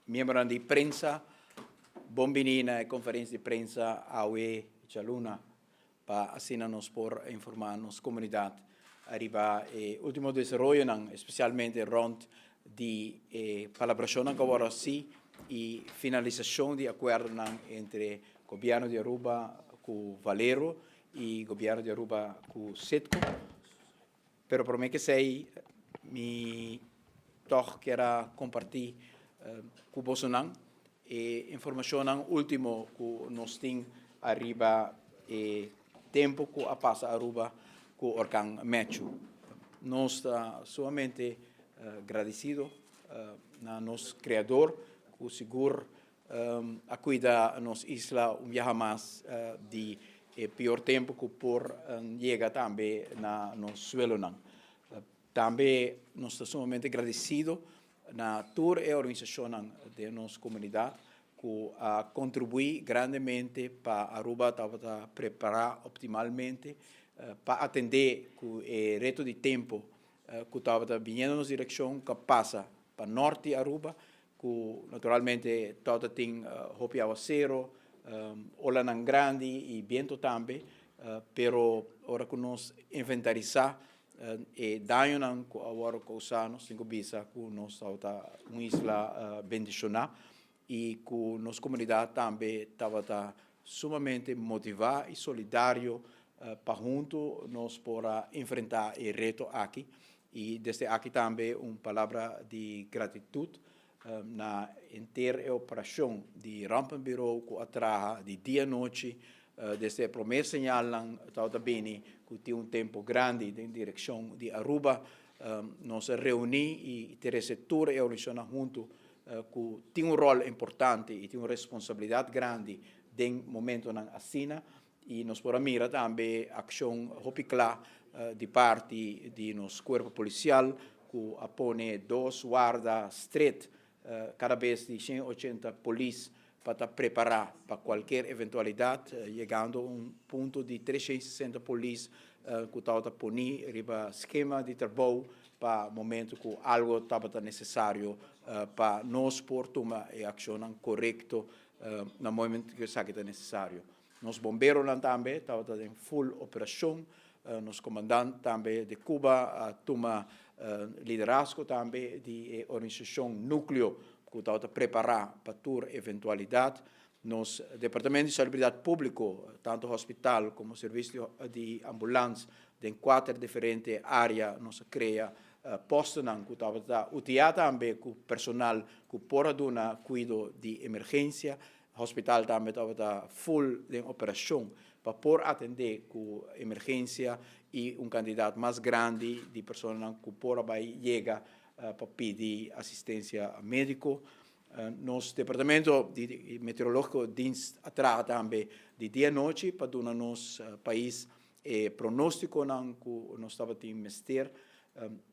Miembronan di prensa, bon bini na e conferencia di prensa awe djaluna pa asina nos por informa nos comunidad ariba e ultimo desaroyonan, especialmente rond di e palabracionnan cu a worde haci y finalisacion di acuerdonan entre Gobierno di Aruba cu Valero y Gobierno di Aruba cu Citgo. Pero prome cu esey mi tog kier a comparti cu bosonan e informacionnan ultimo cu nos tin ariba e tempo cu a pasa Aruba cu orkan Matthew. Nos ta sumamente gradicido na nos Creador cu sigur a cuida nos isla un biaha mas di e pior tempo cu por yega tambe na nos suelonan. Tambe nos ta sumamente gradecido na tur e organisacionnan den nos comunidad cu a contribui grandemente pa Aruba tabata prepara optimalmente pa atende cu e reto di tempo cu tabata biniendo nos direccion cu a pasa pa nort di Aruba cu naturalmente tabata tin hopi awacero, olanan grandi y biento tambe, pero ora cu nos inventarisa e dañonan cu a worde causa nos tin cu bisa cu nos tabata un isla bendiciona y cu nos comunidad tambe tabata sumamente motiva y solidario pa hunto nos por a enfrenta e reto aki. Y desde aki tambe un palabra di gratitud na henter e operacion di Rampenbureau cu a traha di dia anochi desde e prome señalnan tabata bini cu tin un tempo grandi den direccion di Aruba. Nos a reuni y trece tur e organisacionnan hunto cu tin un rol importante y tin un responsabilidad grandi den momentonan asina. Y nos por a mira tambe accion hopi cla di parti di nos cuerpo policial cu a pone dos warda stret cada bes di 180 polis pa ta prepara pa cualkier eventualidad, yegando un punto di 360 polis cu tabata poni riba schema di trabou pa momento cu algo tabata necesario pa nos por tuma e accionnan corecto na momento cu esaki ta necesario. Nos bomberonan tambe tabata den full operacion. Nos comandant tambe de Cuba a tuma liderazgo tambe di e organisacion nucleo cu tabata prepara pa tur eventualidad. Nos Departamento di Salubridad Publico, tanto hospital como servicio di ambulans den cuater diferente area nos a crea postonan cu tabata utia tambe cu personal cu por a duna cuido di emergencia. Hospital tambe tabata full den operacion pa por atende cu emergencia y un cantidad mas grandi di personanan cu por a bay yega pa pidi asistencia medico. Nos Departamento di Meteorologico Dienst a traha tambe di dia anochi pa duna nos pais e pronosticonan cu nos tabatin mester.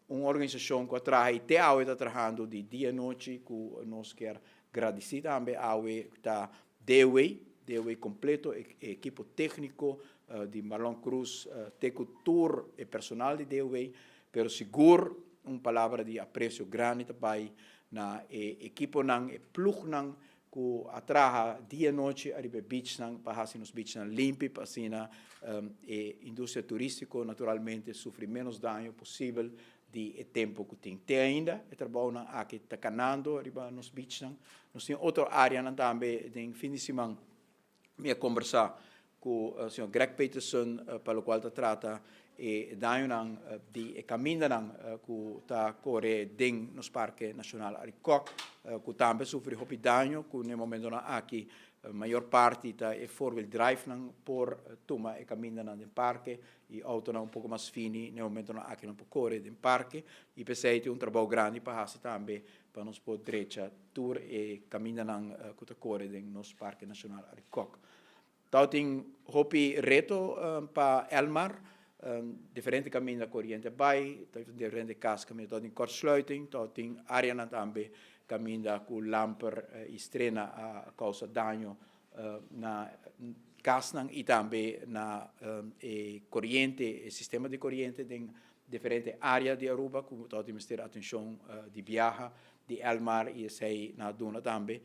Un organisacion cu a traha y te awe ta trahando di dia anochi cu nos kier gradici tambe awe ta DW, DW completo, e ekipo tecnico di Marlon Cruz te cu tur e personal di DW, pero sigur un palabra di aprecio grandi ta bay na e ekiponan, e ploegnan cu a traha dia y nochi ariba e beachnan pa haci nos beachnan limpi pa asina e industria turistico naturalmente sufri menos daño posibel di e tempo cu tin. Te ainda e trabounan aki ta canando riba nos beachnan. Nos tin otro areanan tambe. Den fin di siman mi a combersa cu señor Greg Peterson pa locual ta trata e dañonan di e camindanan cu ta core den nos Parke Nacional Arikok cu tambe a sufri hopi daño cu n'e momentonan aki mayor parti ta e four wheel drivenan por tuma e camindanan den parke y autonan un poco mas fini n'e momentonan aki no por core den parke y p'esey tin un trabou grandi pa haci tambe pa nos por drecha tur e camindanan cu ta core den nos Parke Nacional Arikok. Tau tin hopi reto pa Elmar, diferente caminda coriente bay, tau tin diferente cas caminda tau tin kortsluiting, tau tin areanan tambe caminda cu lamper y strena a causa daño na casnan y tambe na e coriente, e sistema di coriente den diferente area di Aruba cu tau tin mester atencion di biaha. di Elmar y esey nan a duna tambe.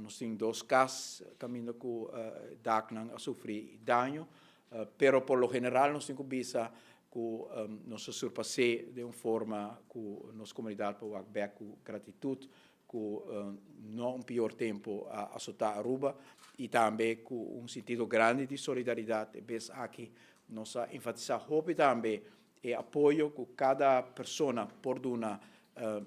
Nos tin dos cas caminda cu daknan a sufri daño, pero por lo general nos tin cu bisa cu nos a surpas'é den un forma cu nos comunidad por wak bek cu gratitud cu no un pior tempo a asota Aruba y tambe cu un sentido grandi di solidaridad. E bes aki nos a enfatisa hopi tambe e apoyo cu cada persona por duna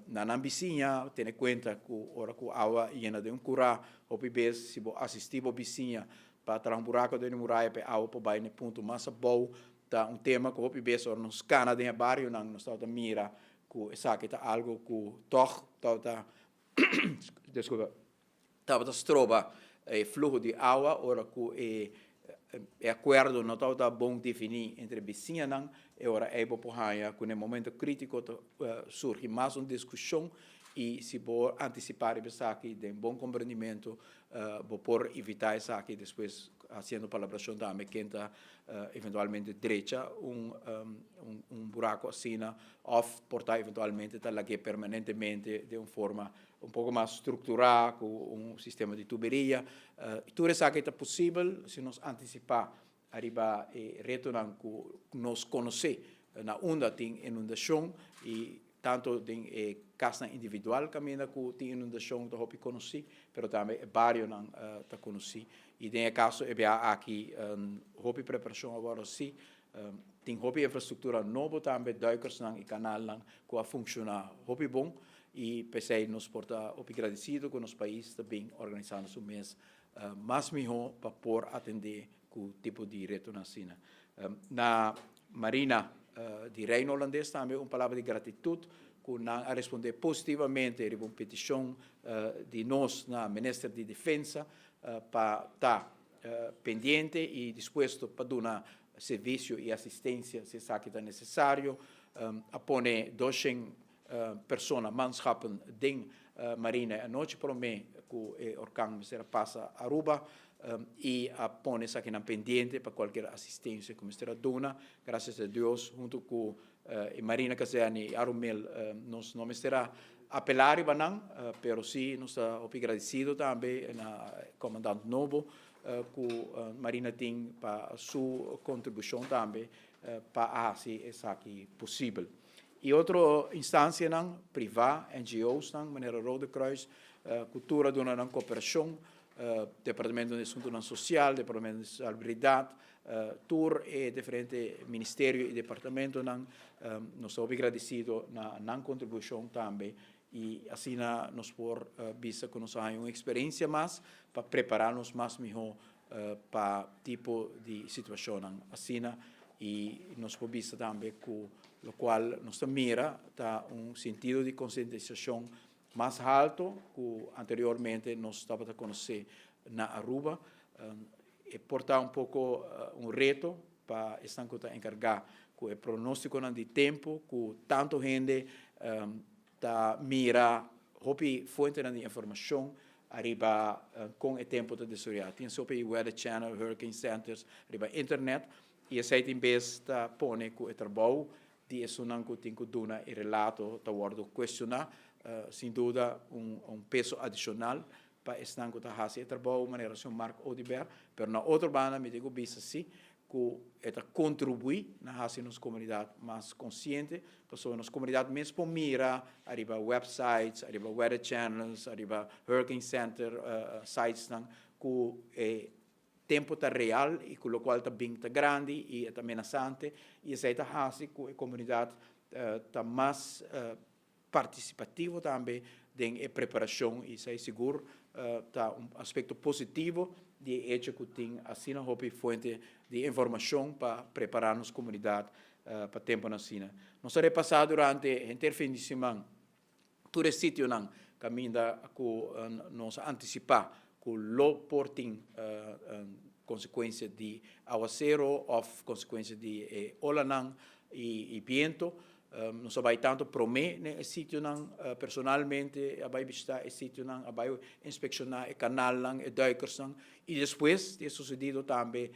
na nan bisiña, tene cuenta cu ora cu awa yena den un cura, hopi bes si bo asisti bo bisiña pa traha un buraco den e muraya pa e awa por bay na e punto mas abou, ta un tema cu hopi bes ora nos cana den e barionan nos tabata mira cu esaki ta algo cu tog tabata disculpa tabata stroba e fluho di awa ora cu e e acuerdo no tabata bon defini entre bisiñanan, e ora ey bo por haya cu na e momento critico ta surgi mas un discusion y si bo anticipa riba esaki den bon comprendimento bo por evita esaki despues haciendo palabracion tambe ken ta eventualmente drecha un un buraco asina of por ta eventualmente ta lag'é permanentemente den un forma un poco mas structura cu un sistema di tuberia. Tur esaki ta posibel si nos anticipa ariba e retonan cu nos conoce na unda tin inundacion y tanto den e casnan individual caminda cu tin inundacion ta hopi conoci, pero tambe e barionan ta conoci. Y den e caso e bia aki hopi preparacion a worde haci. Tin hopi infrastructura nobo tambe, duikersnan y canalnan cu a funciona hopi bon y p'esey nos por ta hopi gradicido cu nos pais ta bin organisando su mes mas miho pa por atende cu tipo di retonan asina. Na Marina di Reino Holandes tambe un palabra di gratitud cu nan a responde positivamente riba un peticion di nos na Minister di Defensa pa ta pendiente y dispuesto pa duna servicio y asistencia si esaki ta necesario. A pone doshen persona, manschappen, den Marina e anochi prome cu e orkan mester a pasa Aruba y a pone esakinan pendiente pa cualkier asistencia cu mester a duna. Gracias a Dios hunto cu e Marina Kazerne y Arumil nos no mester a apela riba nan, pero si nos ta hopi gradecido tambe na comandant nobo cu Marina tin pa su contribucion tambe pa a haci esaki posibel. Y otro instancianan priva, NGO's-nan, manera Rode Kruis, cu tur a duna nan cooperacion, Departamento di Asuntonan Social, Departamento di Salubridad, tur e diferente ministerio y departamentonan, nos ta hopi gradecido na nan contribucion tambe y asina nos por bisa cu nos a haña un experiencia mas pa prepara nos mas miho pa tipo di situacionnan asina y nos por bisa tambe cu locual nos ta mira ta un sentido di concientisacion mas halto cu anteriormente nos tabata conoce na Aruba. E por ta un poco un reto pa esnan cu ta encarga cu e pronosticonan di tempo cu tanto hende ta mira hopi fuentenan di informacion ariba con e tempo ta desaroya. Tin hopi weather channel, hurricane centers riba internet y esey tin bes ta pone cu e trabou di esunnan cu tin cu duna e relato ta wordo cuestiona. Sin duda un peso adicional pa esnan cu ta haci e trabou manera señor Mark Oduber, pero na otro banda mi tin cu bisa si cu e ta contribui na haci nos comunidad mas consciente, pasobra nos comunidad mes por mira ariba websites, ariba weather channels, ariba hurricane center sitesnan cu e tempo ta real y cu locual ta bin ta grandi y e ta menasante y esey ta haci cu e comunidad ta mas participativo tambe den e preparacion y esey sigur ta un aspecto positivo di e hecho cu tin asina hopi fuente di informacion pa prepara nos comunidad pa temponan asina. Nos a repasa durante henter fin di siman tur e sitionan caminda cu nos a anticipa cu lo por tin consecuencia di awacero of consecuencia di e olanan y biento. Nos a bai tanto prome den e sitionan personalmente a bai bishita e sitionan, a bai inspecciona e canalnan, e duikersnan y despues di e sucedido tambe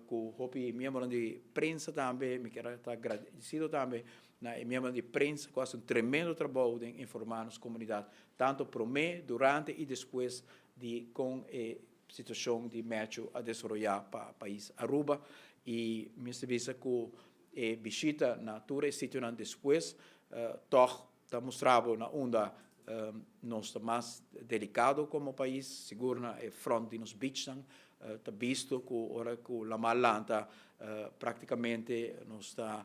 cu hopi miembronan di prensa tambe, mi kier a ta agradecido tambe. na e miembronan di prensa ku hasi un tremendo trabou den informá nos komunidat, tantu promé, durante i despues di kon e situashon di Matthew a desaroyá pa pais Aruba. I mester bisa ku e bishita na tur e sitionan despues tòg ta mustra bo na unda nos ta mas delikado komo pais, sigur na e front di nos beachnan. Ta bisto ku ora ku lamar lanta praktikamente nos ta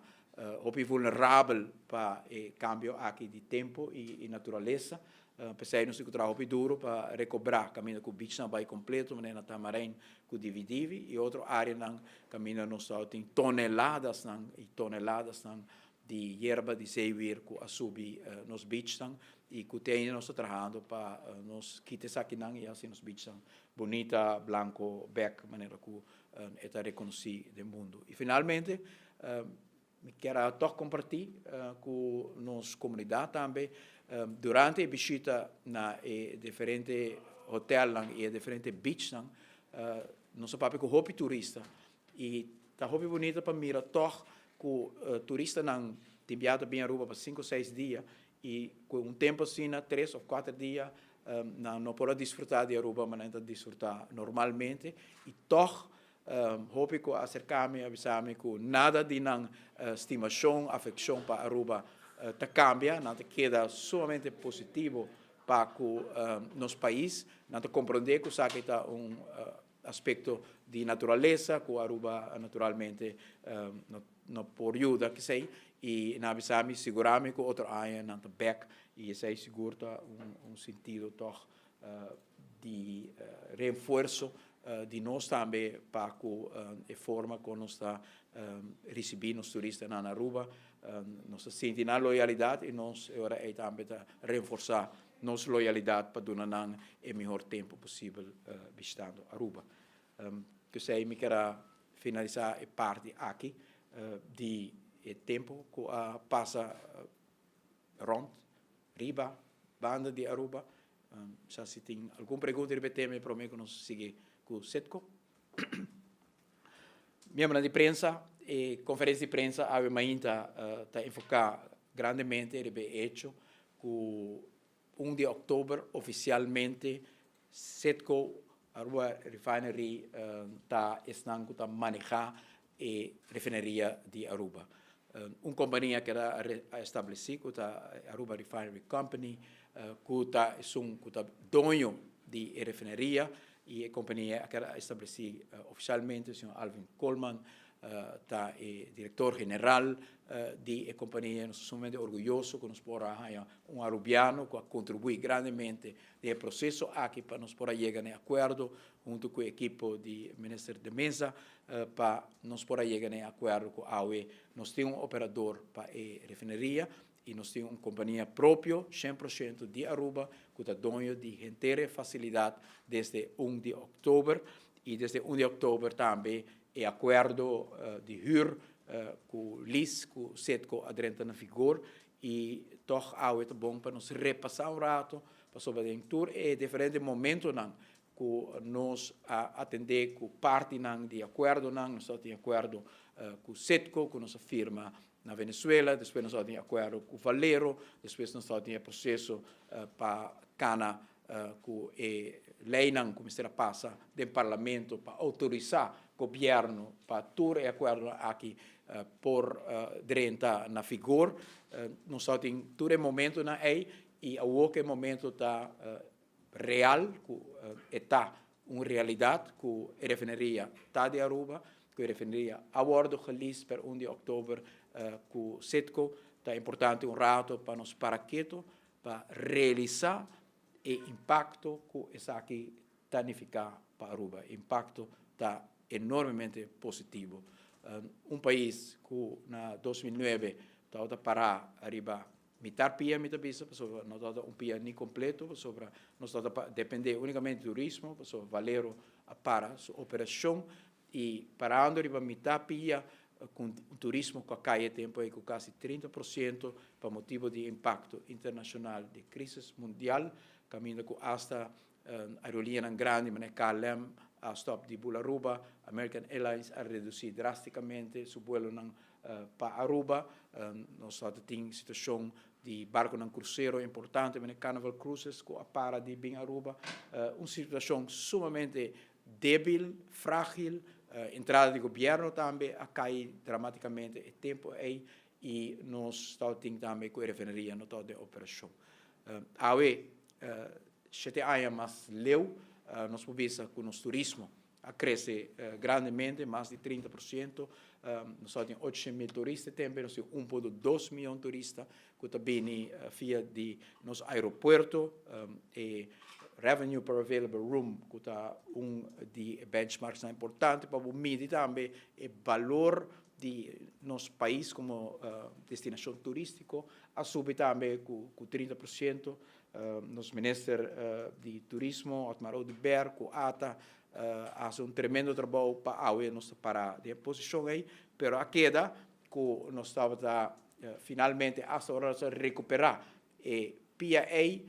hopi vulnerabel pa e kambio aki di tempu i naturalesa. P'esei nos tin ku traha hopi duru pa rekobrá kaminda ku beachnan bai kompleto, manera na Tamarijn ku Divi Divi i otro áreanan kaminda nos tabatin toneladasnan i toneladasnan di yerba di zeewier ku a subi nos beachnan i ku te ainda nos ta trahando pa nos kita esakinan i hasi nos beachnan bunita, blanko bèk manera ku e ta rekonosí den mundu. I finalmente Mi kier a tòg kompartí ku nos komunidat tambe durante e bishita na e diferente hotelnan i e diferente beachnan nos a papia ku hopi turista i ta hopi bunita pa mira tòg ku turistanan tin biaha ta bin Aruba pa sinku seis dia i ku un tempu asina tres òf kuater dia nan no por a disfrutá di Aruba manera nan ta disfrutá normalmente i tòg Hopi ku a aserká mi a bisa mi ku nada di nan stimashon, afekshon pa Aruba ta kambia. Nan ta keda sumamente positivo pa ku nos pais. Nan ta komprondé ku esaki ta un aspekto di naturalesa ku Aruba naturalmente no por yuda kesei. I nan a bisa mi, sigurá mi ku otro aña nan ta bèk i esei sigur ta un sintido tòg di reenfuerso di nos tambe pa cu e forma con nos ta ricibi nos turistanan na Aruba. Nos ta sinti nan loyalidad y nos e ora ey tambe ta reenforsa nos loyalidad pa duna nan e mihor tempo posibel bishitando Aruba. P'esey mi kier a finalisa e parti aki di e tempo cu a pasa rond riba banda di Aruba. Sa si tin algun pregunta riba e tema e prome ku nos sigui ku Citgo. Miembronan di prensa, e konferensia di prensa awe mainta ta enfoká grandemente riba e echo ku un di òktober ofisialmente Citgo Aruba Refinery ta esnan ku ta manehá e refineria di Aruba. Un kompania keda establesí ku ta Aruba Refinery Company ku ta esun ku ta doño di e refineria i e kompania a keda establesí ofisialmente. Señor Alvin Koolman ta e direktor general di e kompania. Nos ta sumamente orguyoso ku nos por a haña un arubiano ku a kontribuí grandemente den e proseso aki pa nos por a yega na e akuerdo huntu ku e ekipo di Minister De Meza pa nos por a yega na e akuerdo ku awe nos tin un operador pa e refineria i nos tin un kompania propio shen por shento di Aruba ku ta doño di henter e fasilidat desde un di òktober i desde un di òktober tambe e akuerdo di hür ku lease ku Citgo a drenta na vigor i tòg awe ta bon pa nos repasá un rato pasobra den tur e diferente momentonan ku nos a atendé ku partinan di akuerdonan, nos tabatin akuerdo ku Citgo ku nos a firma na Venezuela, despues nos tabatin akuerdo ku Valero, despues nos tabatin e proseso pa kana ku e leinan ku mester a pasa den parlamento pa outorisá gobièrnu pa tur e akuerdonan aki por drenta na vigor. Nos tabatin tur e momentonan ei i awor ku e momento ta real ku e ta un realidat ku e refineria ta di Aruba, ku e refineria a wòrdu gelis per un di òktober ku Citgo. Ta importante un rato pa nos para keto pa realisá e impakto ku esaki ta nifiká pa Aruba. E impakto ta enormemente positivo. Un pais ku na 2009 tabata pará riba Mitar pia mi ta bisa pasobra no tabata un pia ni completo pasobra nos tabata depende unicamente di turismo pasobra Valero a para su operacion y parando riba mitad pia cu un turismo cu a cay e tempo ey cu casi 30% pa motibo di impacto internacional di crisis mundial caminda cu hasta aerolineanan grandi manera KLM. a stop di bula Aruba, American Airlines a reduci drasticamente su vuelonan pa Aruba, nos tabatin situacion di barconan crucero importante manera Carnival Cruises cu a para di bin Aruba, un situacion sumamente debil, fragil, entrada di gobierno tambe a cay dramaticamente e tempo ey y nos tabatin tambe cu e refineria no tabata den operacion. Awe, shete aña mas leu, nos por bisa cu nos turismo a crece grandemente, mas di 30%. Nos tabatin 800,000 turista e tempo, nos tin 1.2 miyon turista cu ta bini via di nos aeropuerto. E revenue per available room, cu ta un di e benchmarks importante pa bo midi tambe e balor di nos pais como destinacion turistico, a subi tambe cu 30%. Nos minister di turismo, Otmar Oduber, cu ATA, a haci un tremendo trabou pa awe nos ta para den e posicion ey, pero a keda cu nos tabata finalmente hasta ora nos a recupera e pia ey,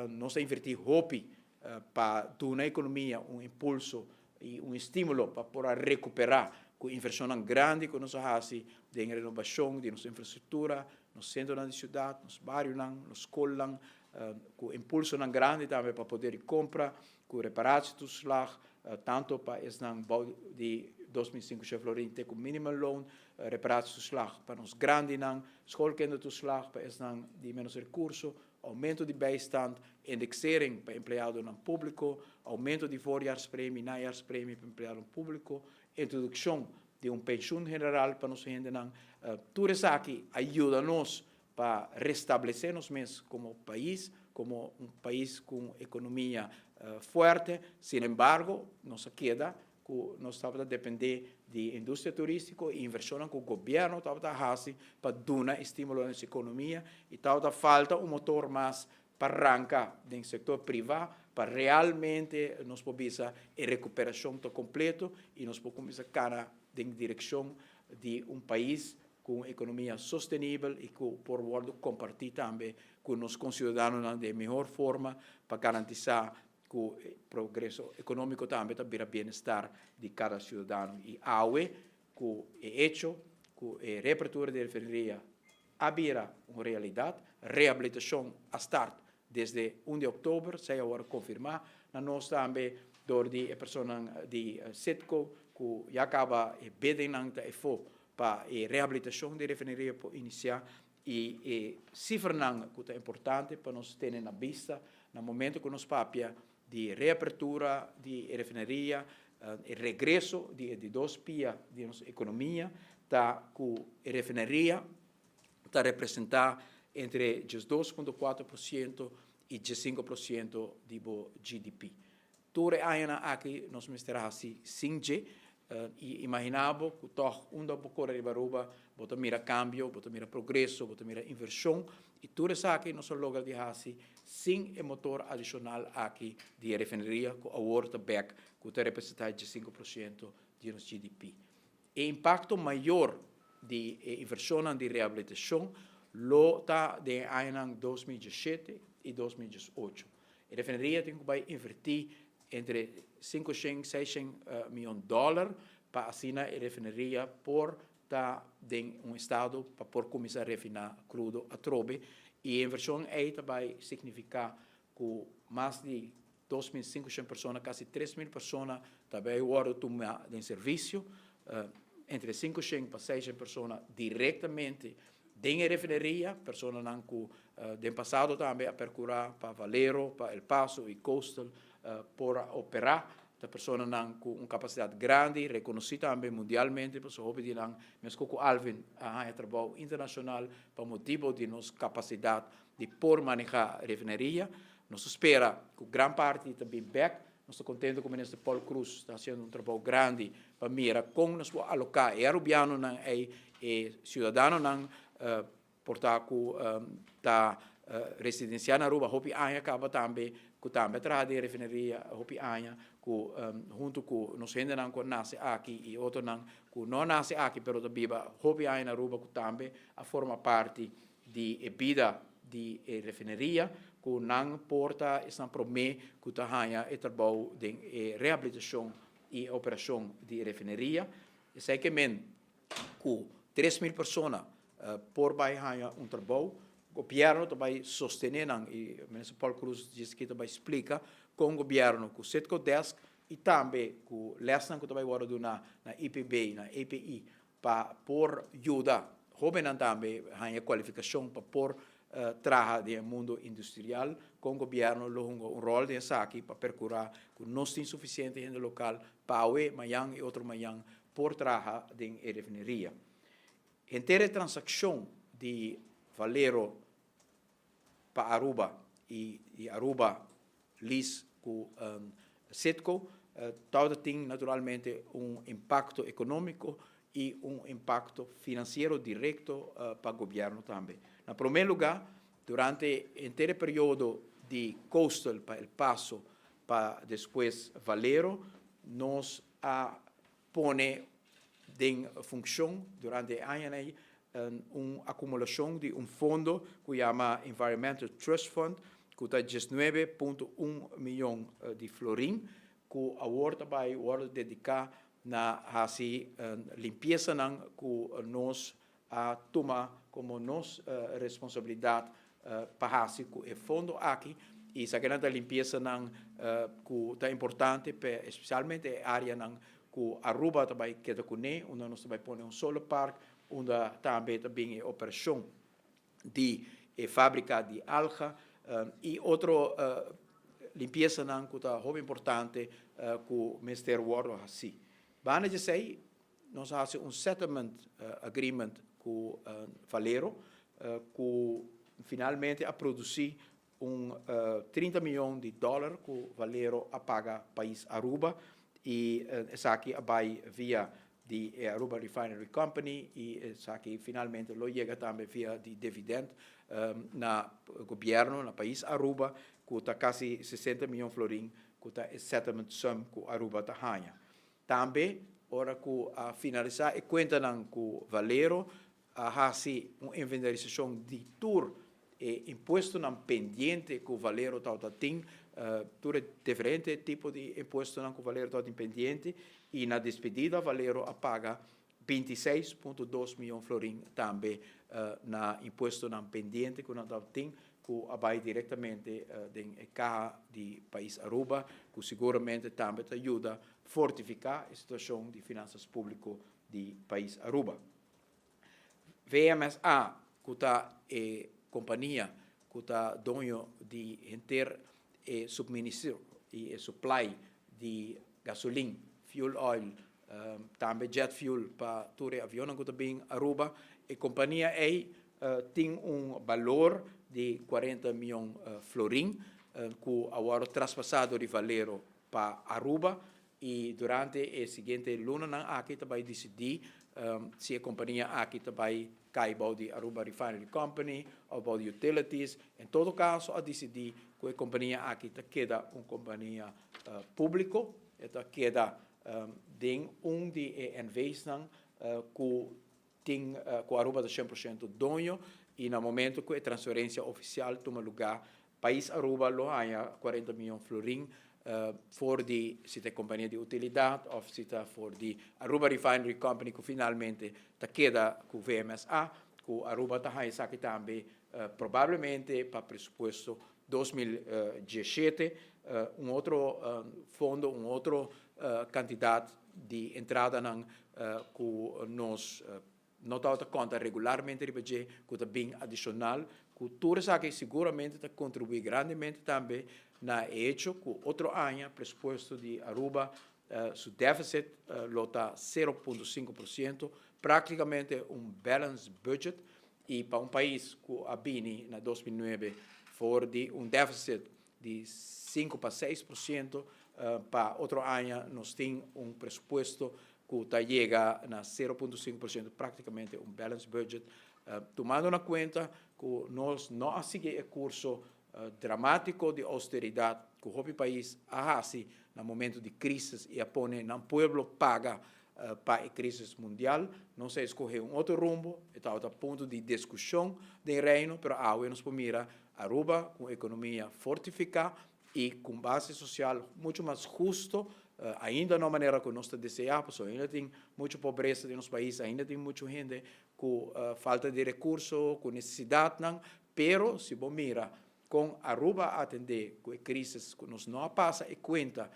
nos a inverti hopi pa duna economia un impulso y un estimulo pa por a recupera cu inversionnan grandi cu nos a haci den renovacion di nos infrastructura, nos centronan di ciudad, nos barionan, nos scolnan, cu impulsonan grandi tambe pa poder di compra, cu reparatietoeslag, tanto pa esnan bou di 2500 florin te cu minimumloon, reparatietoeslag pa nos grandinan, schoolkindertoeslag pa esnan di menos recurso, aumento di bijstand, indexering pa empleadonan publico, aumento di voorjaarspremie, najaarspremie pa empleadonan publico, introduccion di un pensioen general pa nos hendenan. Tur esaki a yuda nos pa restablece nos mes como pais, como un pais cu un economia fuerte. Sin embargo, nos a keda cu nos tabata depende di industria turistico y inversionnan cu gobierno tabata haci pa duna estimulo na nos economia y tabata falta un motor mas pa ranca den sector priva pa realmente nos por bisa e recuperacion ta completo y nos por cuminsa cana den direccion di un pais cu un economia sostenibel y cu por wordo comparti tambe cu nos conciudadanonan den e mihor forma pa garantisa cu e progreso economico tambe ta bira bienestar di cada ciudadano. Y awe cu e hecho cu e reapertura di refineria a bira un realidad, rehabilitacion a start desde 1 di october, esey a wordo confirma na nos tambe door di e personanan di Citgo cu ya caba e biddingnan ta efo pa e rehabilitacion di refineria por inicia. Y e cifranan cu ta importante pa nos tene na bista na momento cu nos papia di reapertura di e refineria, e regreso di e di dos pia di nos economia, ta cu e refineria ta representa entre 12.4% y 15% di bo GDP. Tur e añanan aki nos mester a hasi sin dje y imagina bo cu tog unda bo core riba Aruba bo ta mira cambio, bo ta mira progreso, bo ta mira inversion y tur esaki nos a logra di hasi sin e motor adicional aki di e refineria cu awor ta bek cu ta representa 15% di nos GDP. E impacto mayor di e inversionnan di rehabilitacion lo ta den e añanan 2017 y 2018. E refineria tin ku bai invertí entre 500, 600 mion dòler pa asina e refineria por ta den un estado pa por kuminsá refiná krudo atrobe. I e invershon ei ta bai signifiká ku mas di 2500 persona, kasi 3000 persona ta bai wòrdu tumá den servisio. Entre 500 pa 600 persona direktamente den e refineria, personanan ku den pasado tambe a perkurá pa Valero, pa El Paso i Coastal por a operá, ta personanan ku un kapasidat grandi, rekonosí tambe mundialmente, pasobra hopi di nan, meskos ku Alvin, a haña trabou internashonal pa motibu di nos kapasidat di por manehá refineria. Nos ta spera ku gran parti ta bin bèk. Nos ta kontento ku Minister Paul Croes ta hasiendo un trabou grandi pa mira kon nos por aloká e arubianonan ei, e siudadanonan por ta ku ta residensiá na Aruba hopi aña kaba tambe, ku tambe a traha den refineria hopi aña, ku huntu ku nos hendenan ku a nase aki i otronan ku no a nase aki pero ta biba hopi aña na Aruba ku tambe a forma parti di e bida di e refineria, ku nan por ta esnan promé ku ta haña e trabou den e rehabilitashon. i e operashon di refineria. Esei ke men ku 3000 persona por bai haña un trabou. Gobièrnu ta bai sostené nan i Minister Paul Croes djis aki ta bai splika kon gobièrnu ku Citgo Desk i tambe ku lèsnan ku ta bai wòrdu duná na IPB, na EPI pa por yuda hóbennan tambe haña kualifikashon pa por traha den e mundu industrial. Kon gobièrnu lo hunga un ròl den esaki pa perkurá ku nos tin sufisiente hende lokal pa awe, mañan i otro mañan por traha den e refineria. Henter e transakshon di Valero pa Aruba i di Aruba lease ku Citgo tabata tin naturalmente un impakto ekonómiko i un impakto finansiero direkto pa gobièrnu tambe. Na promé lugá, durante henter e periodo di Coastal pa El Paso pa despues Valero, nos a pone den funcion durante e añanan ei un acumulacion di un fondo cu yama Environmental Trust Fund cu ta 19.1 miyon di florin cu awor ta bay wordo dedica na haci limpiesanan cu nos a tuma como nos responsabilidad pa haci cu e fondo aki y esakinan ta limpiesanan cu ta importante pa especialmente e areanan cu Aruba ta bay keda cune unda nos ta bay pone un solar park unda tambe ta bin e operacion di e fabrica di alga y otro limpiesanan cu ta hopi importante cu mester wordo haci. Banda di esey nos a hasi un settlement agreement ku Valero ku finalmente a produsí un 30 mion di dòler ku Valero a paga pais Aruba i esaki a bai via di e Aruba Refinery Company i esaki finalmente lo yega tambe via di dividend na gobièrnu na pais Aruba ku ta kasi 60 mion florin ku ta e settlement sum ku Aruba ta haña. Tambe, ora ku a finalisá e kuentanan ku Valero, a hasi un inventarisashon di tur e impuestonan pendiente ku Valero tabata tin, tur e diferente tipo di impuestonan ku Valero tabatin pendiente, i na despedida Valero a paga 26.2 mion florin tambe na impuestonan pendiente ku nan tabatin ku a bai direktamente den e kaha di pais Aruba, ku siguramente tambe ta yuda fortifiká e situashon di finansas públiko di pais Aruba. VMSA, ku ta e kompania ku ta doño di henter e supministro i e supply di gasolin, fuel oil, tambe jet fuel pa tur e avionnan ku ta bin Aruba. E kompania ei tin un balor di 40 mion florin ku a wòrdu traspasá dor di Valero pa Aruba i durante e siguiente lunanan aki ta bai disidí si e kompania aki ta bai kai bou di Aruba Refinery Company òf bou di Utilities. En todo kaso a disidí ku e kompania aki ta keda un kompania públiko, e ta keda den un di e NV's-nan ku tin ku Aruba ta 100% doño i na momento ku e transferensia ofisial tuma lugá pais Aruba lo haña 40 mion florin for di si ta e kompania di utilidat òf si ta for di Aruba Refinery Company ku finalmente ta keda ku VMSA ku Aruba ta haña esaki tambe probablemente pa presupuesto 2017. Un otro fondo, un otro kantidat di entradanan ku nos no tabata konta regularmente riba dje ku ta bin adishonal, ku tur esaki siguramente ta kontribuí grandemente tambe na e hecho ku otro aña presupuesto di Aruba su deficit lo ta 0.5%, praktikamente un balanced budget i pa un pais ku a bini na 2009 for di un deficit di 5 pa 6%, pa otro aña nos tin un presupuesto ku ta yega na 0.5%, praktikamente un balanced budget, tumando na kuenta ku nos no a sigui e kurso dramátiko di ousteridat ku hopi pais a hasi na momento di krísis i a pone nan pueblo paga pa e krísis mundial. Nos a eskohé un otro rumbo, e tabata punto di diskushon den Reino, pero awe nos por mira Aruba ku un ekonomia fortifiká. y cu un base social mucho mas husto, ainda no manera cu nos ta desea, pasobra ainda tin mucho pobresa den nos pais, ainda tin mucho hende cu falta di recurso, cu necesidadnan, pero si bo mira con Aruba a atende cu e crisis cu nos no a pasa e cuenta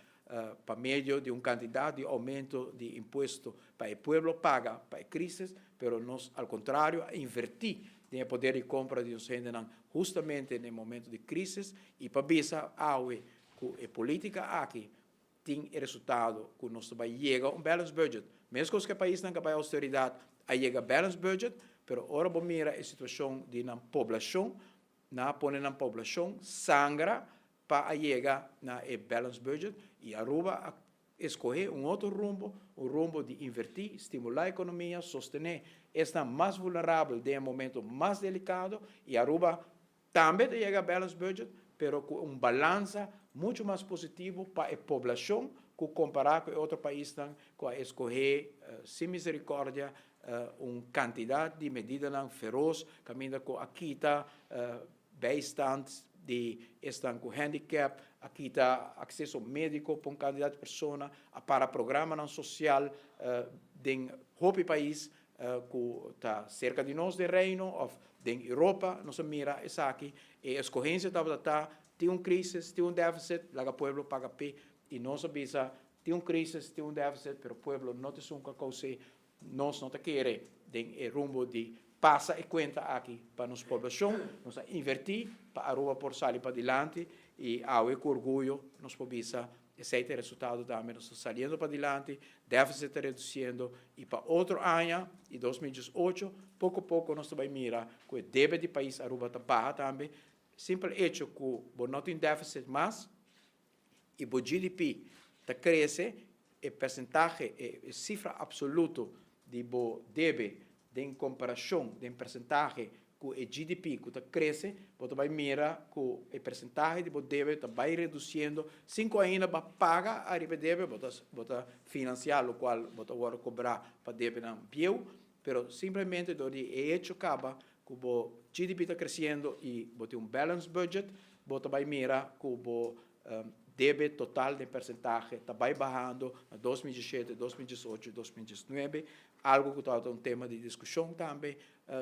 pa medio di un cantidad di aumento di impuesto pa e pueblo paga pa e crisis, pero nos al contrario a inverti den e poder di compra di nos hendenan hustamente den e momento di crisis y pa bisa awe cu e politica aki tin e resultado cu nos ta bay yega un balanced budget. Mescos cu e paisnan cu a bay austeridad a yega balanced budget, pero ora bo mira e situacion di nan poblacion, nan a pone nan poblacion sangra pa a yega na e balanced budget y Aruba a escoge un otro rumbo, un rumbo di inverti, stimula economia, sostene esnan mas vulnerabel den e momento mas delicado y Aruba tambe ta yega balanced budget, pero cu un balansa mucho mas positivo pa e poblacion cu compara cu e otro paisnan cu a escoge sin misericordia un cantidad di medidanan feroz caminda cu a kita bijstand di esnan cu handicap, a kita acceso medico pa un cantidad di persona, a para programanan social den hopi pais cu ta cerca di nos den Reino of den Europa. Nos a mira esaki. E escogencia tabata ta, tin un crisis, tin un deficit, laga pueblo paga p'e. Y nos a bisa, tin un crisis, tin un deficit, pero pueblo no ta esun cu a caus'e. Nos no ta kere den e rumbo di pasa e cuenta aki pa nos poblacion. Nos a inverti pa Aruba por sali padilanti y awe cu orguyo nos por bisa esey ta e resultado tambe. Nos ta saliendo padilanti, deficit ta reduciendo y pa otro aña y 2018 poco poco nos ta bay mira cu e debe di pais Aruba ta baha tambe. Simpel hecho cu bo no tin deficit mas y bo GDP ta crece, e percentahe, e cifra absoluto di bo debe den comparacion, den percentahe cu e GDP cu ta crece, bo ta bay mira cu e percentahe di bo debe ta bay reduciendo sin cu ainda bo a paga ariba e debe, bo ta bo ta financia locual bo ta worde cobra pa debenan bieu, pero simplemente door di e hecho caba cu bo GDP ta creciendo y bo tin un balanced budget, bo ta bay mira cu bo debe total den percentahe ta bay bahando na 2017, 2018, 2019, algo cu tabata un tema di discusion tambe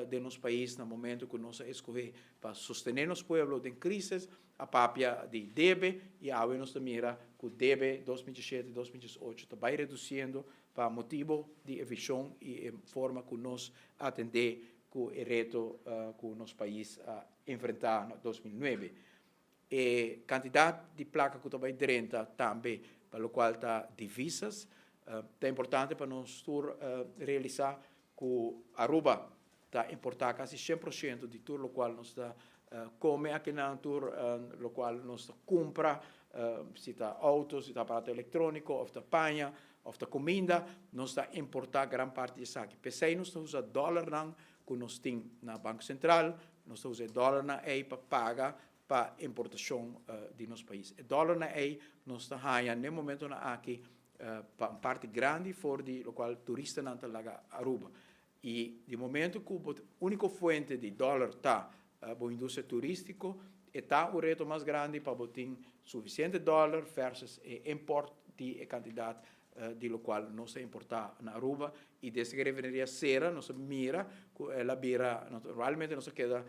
den nos pais na momento cu nos a escoge pa sostene nos pueblo den crisis, a papia di debe y awe nos ta mira cu debe 2017, 2018 ta bay reduciendo pa motibo di e vision y e forma cu nos atende cu e reto cu nos pais a enfrenta na 2009. E cantidad di placa cu ta bay drenta tambe pa locual ta divisas. Ta importante pa nos tur realisa cu Aruba ta importa casi 100% di tur locual nos ta come akinan, tur locual nos ta cumpra, si ta auto, si ta aparato electronico of ta paña of ta cuminda, nos ta importa gran parti di esaki. P'esey nos ta usa dollarnan cu nos tin na Banco Central, nos ta usa e dollarnan ey pa paga pa importacion di nos pais. E dollarnan ey nos ta haya n'e momentonan aki pa un parti grandi for di locual turistanan ta laga Aruba. Y di momento cu bo unico fuente di dollar ta bo industria turistico, e ta un reto mas grandi pa bo tin suficiente dollar versus e import di e cantidad di locual nos ta importa na Aruba. Y desde cu e refineria cera nos a mira cu el a bira, realmente nos a keda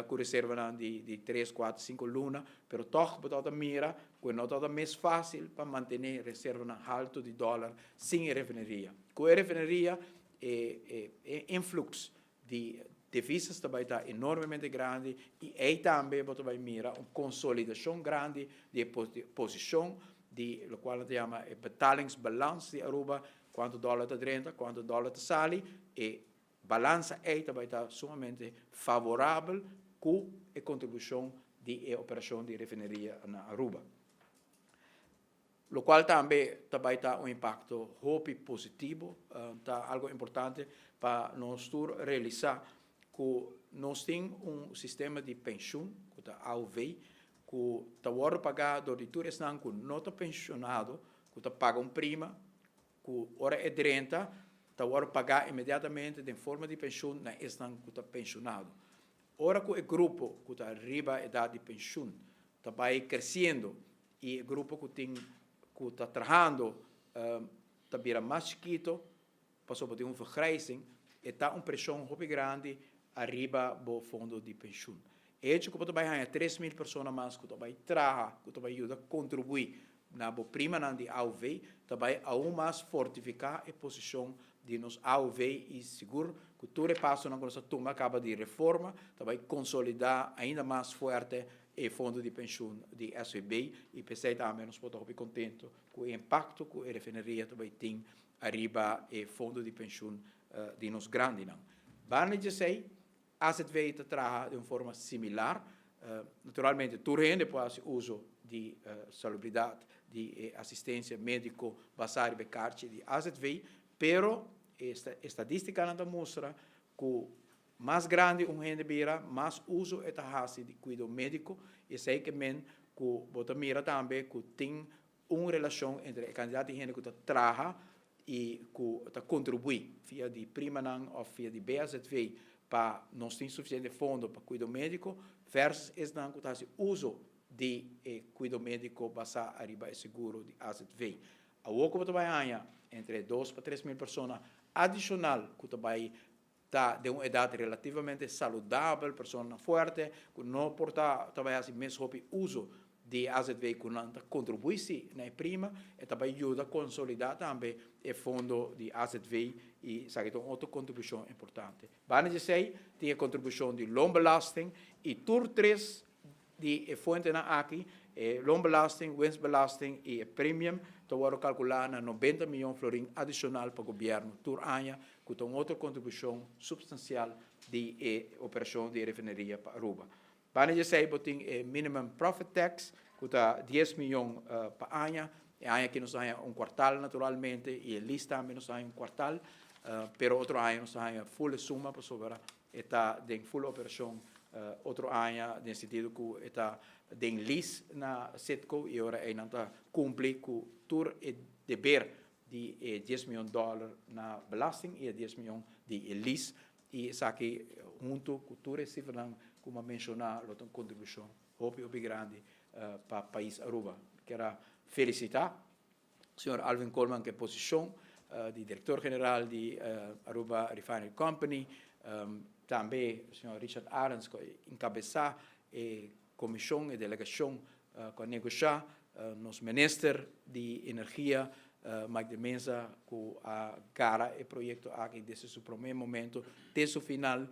cu reservanan di tres, cuatro, cinco luna, pero toch bo tabata mira cu e no tabata mes facil pa mantene reservanan halto di dollar sin e refineria. Cu e refineria e influx di divisas ta bay ta enormemente grandi y ey tambe bo ta bay mira un consolidacion grandi di e posicion di locual nan ta yama e betalingsbalans di Aruba, cuanto dollar ta drenta, cuanto dollar ta sali, e balansa ey ta bay ta sumamente favorabel cu e contribucion di e operacion di refineria na Aruba. Locual tambe ta bay ta un impacto hopi positivo. Ta algo importante pa nos tur realisa cu nos tin un sistema di pensioen cu ta AOV cu ta wordo paga door di tur esnan cu no ta pensionado cu ta paga un prima cu ora e drenta ta wordo paga inmediatamente den forma di pensioen na esnan cu ta pensionado. Ora cu e grupo cu ta riba edad di pensioen ta bay creciendo. y e grupo cu tin cu ta trahando ta bira mas chikito pasobra tin un vergrijzing, e ta un presion hopi grandi ariba bo fondo di pensioen. E hecho cu bo ta bay haña 3000 persona mas cu ta bay traha, cu ta bay yuda contribui na bo primanan di AOV, ta bay aun mas fortifica e posicion di nos AOV y sigur cu tur e pasonan cu nos a tuma caba di reforma ta bay consolida ainda mas fuerte e fondo di pensioen di SVB y p'esey tambe nos por ta hopi contento cu e impacto cu e refineria ta bay tin ariba e fondo di pensioen di nos grandinan. Banda di esey, AZV ta traha den un forma similar. Naturalmente tur hende por haci uso di salubridad di e asistencia medico basa riba e karchi di AZV, pero e estadisticanan ta mustra cu mas grandi un hende bira, mas uso e ta haci di cuido medico, y esey ke men cu bo ta mira tambe cu tin un relacion entre e cantidad di hende cu ta traha y cu ta contribui via di primanan of via di BAZV pa nos tin suficiente fondo pa cuido medico versus esnan cu ta haci uso di e cuido medico basa ariba e seguro di AZV. Awor cu bo ta bay haña entre 2 pa 3000 persona adicional cu ta bay ta den un edat relativamente saludabel, personanan fuerte, ku no por ta ta bai hasi mes hopi uso di e azv ku nan ta kontribuí si na e prima, e ta bai yuda konsolidá tambe e fondo di azv i esaki ta un otro kontribushon importante. Banda di esei tin e kontribushon di loonbelasting i tur tres Di e fuentenan aki, e loonbelasting, winstbelasting i e premium ta wòrdu kalkulá na 90 mion florin adishonal pa gobièrnu tur aña, ku ta un otro kontribushon supstansial di e operashon di e refineria pa Aruba. Banda di esei bo tin e minimum profit tax ku ta 10 mion pa aña. E aña aki nos ta haña un kuartal naturalmente i e lease tambe nos ta haña un kuartal, pero otro aña nos ta haña full e suma pasobra E ta den full operashon otro aña den sentido ku e ta den lease na Citgo i ora ei nan ta kumpli ku tur e deber di e 10 mion dòler na belasting i e 10 mion di e lease i esaki huntu ku tur e sifranan ku mi a menshoná lo ta un kontribushon hopi hopi grandi pa pais Aruba. Mi kier a felisitá Señor Alvin Koolman ku e posishon di Director General di Aruba Refinery Company, tambe señor Richard Arends ku a enkabesá e komishon, e delegashon ku a negoshá, nos Minister di Energia Mike de Meza ku a gara e proyekto aki desde su promé momento te su final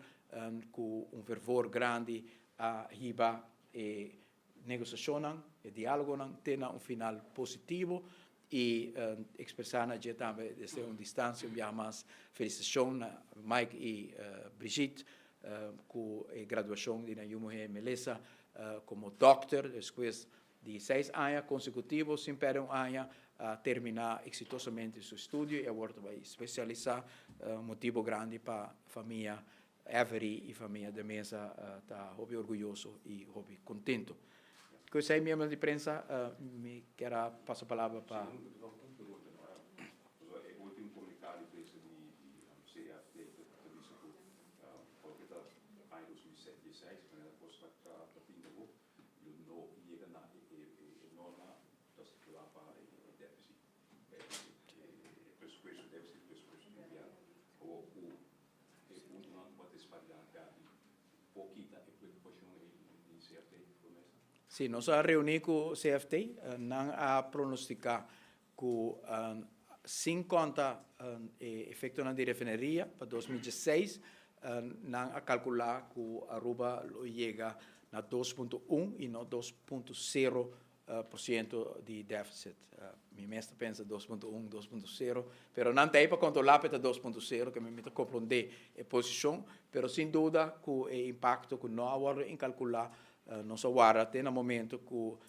ku un fervor grandi a hiba e Negosiashonnan, e diálogonan te na un final positivo i ekspresá na dje tambe desde un distansia un biaha mas felisitashon na Mike i Brigitte ku e graduashon di nan yu muhé Melissa komo dòkter despues di seis aña konsekutivo sin pèrdè un aña a terminá eksitosamente su estudio i awor ta bai spesialisá, un motibu grandi pa famia Avery y famia De Meza ta hopi orguyoso y hopi contento. Cu esey miembronan di prensa mi kier a pasa palabra pa. Sí, un pregunta no. Pasobra e ultimo comunicado di prensa di CFT ta bisa cu pa loke ta aña 2016 manera cos ta pinta bo, lo no yega na e norma cu ta stipula pa e deficit, e presupuesto, deficit presupuesto di gobierno. Awor cu E puntonan ku bo a trese padilanti aki por kita e preokupashon ei di CFT for mesa? Sí, nos a reuní ku CFT. Nan a pronostiká ku sin konta e efektonan di refineria pa 2016, nan a kalkulá ku Aruba lo yega na 2.1 i no 2.0 por ciento di deficit. Mi mes ta pensa 2.1, 2.0, pero nan ta ei pa controla pa e ta 2.0, ke mi ta comprende e posicion, pero sin duda cu e impacto cu no a wordo incalcula, nos a warda te na momento cu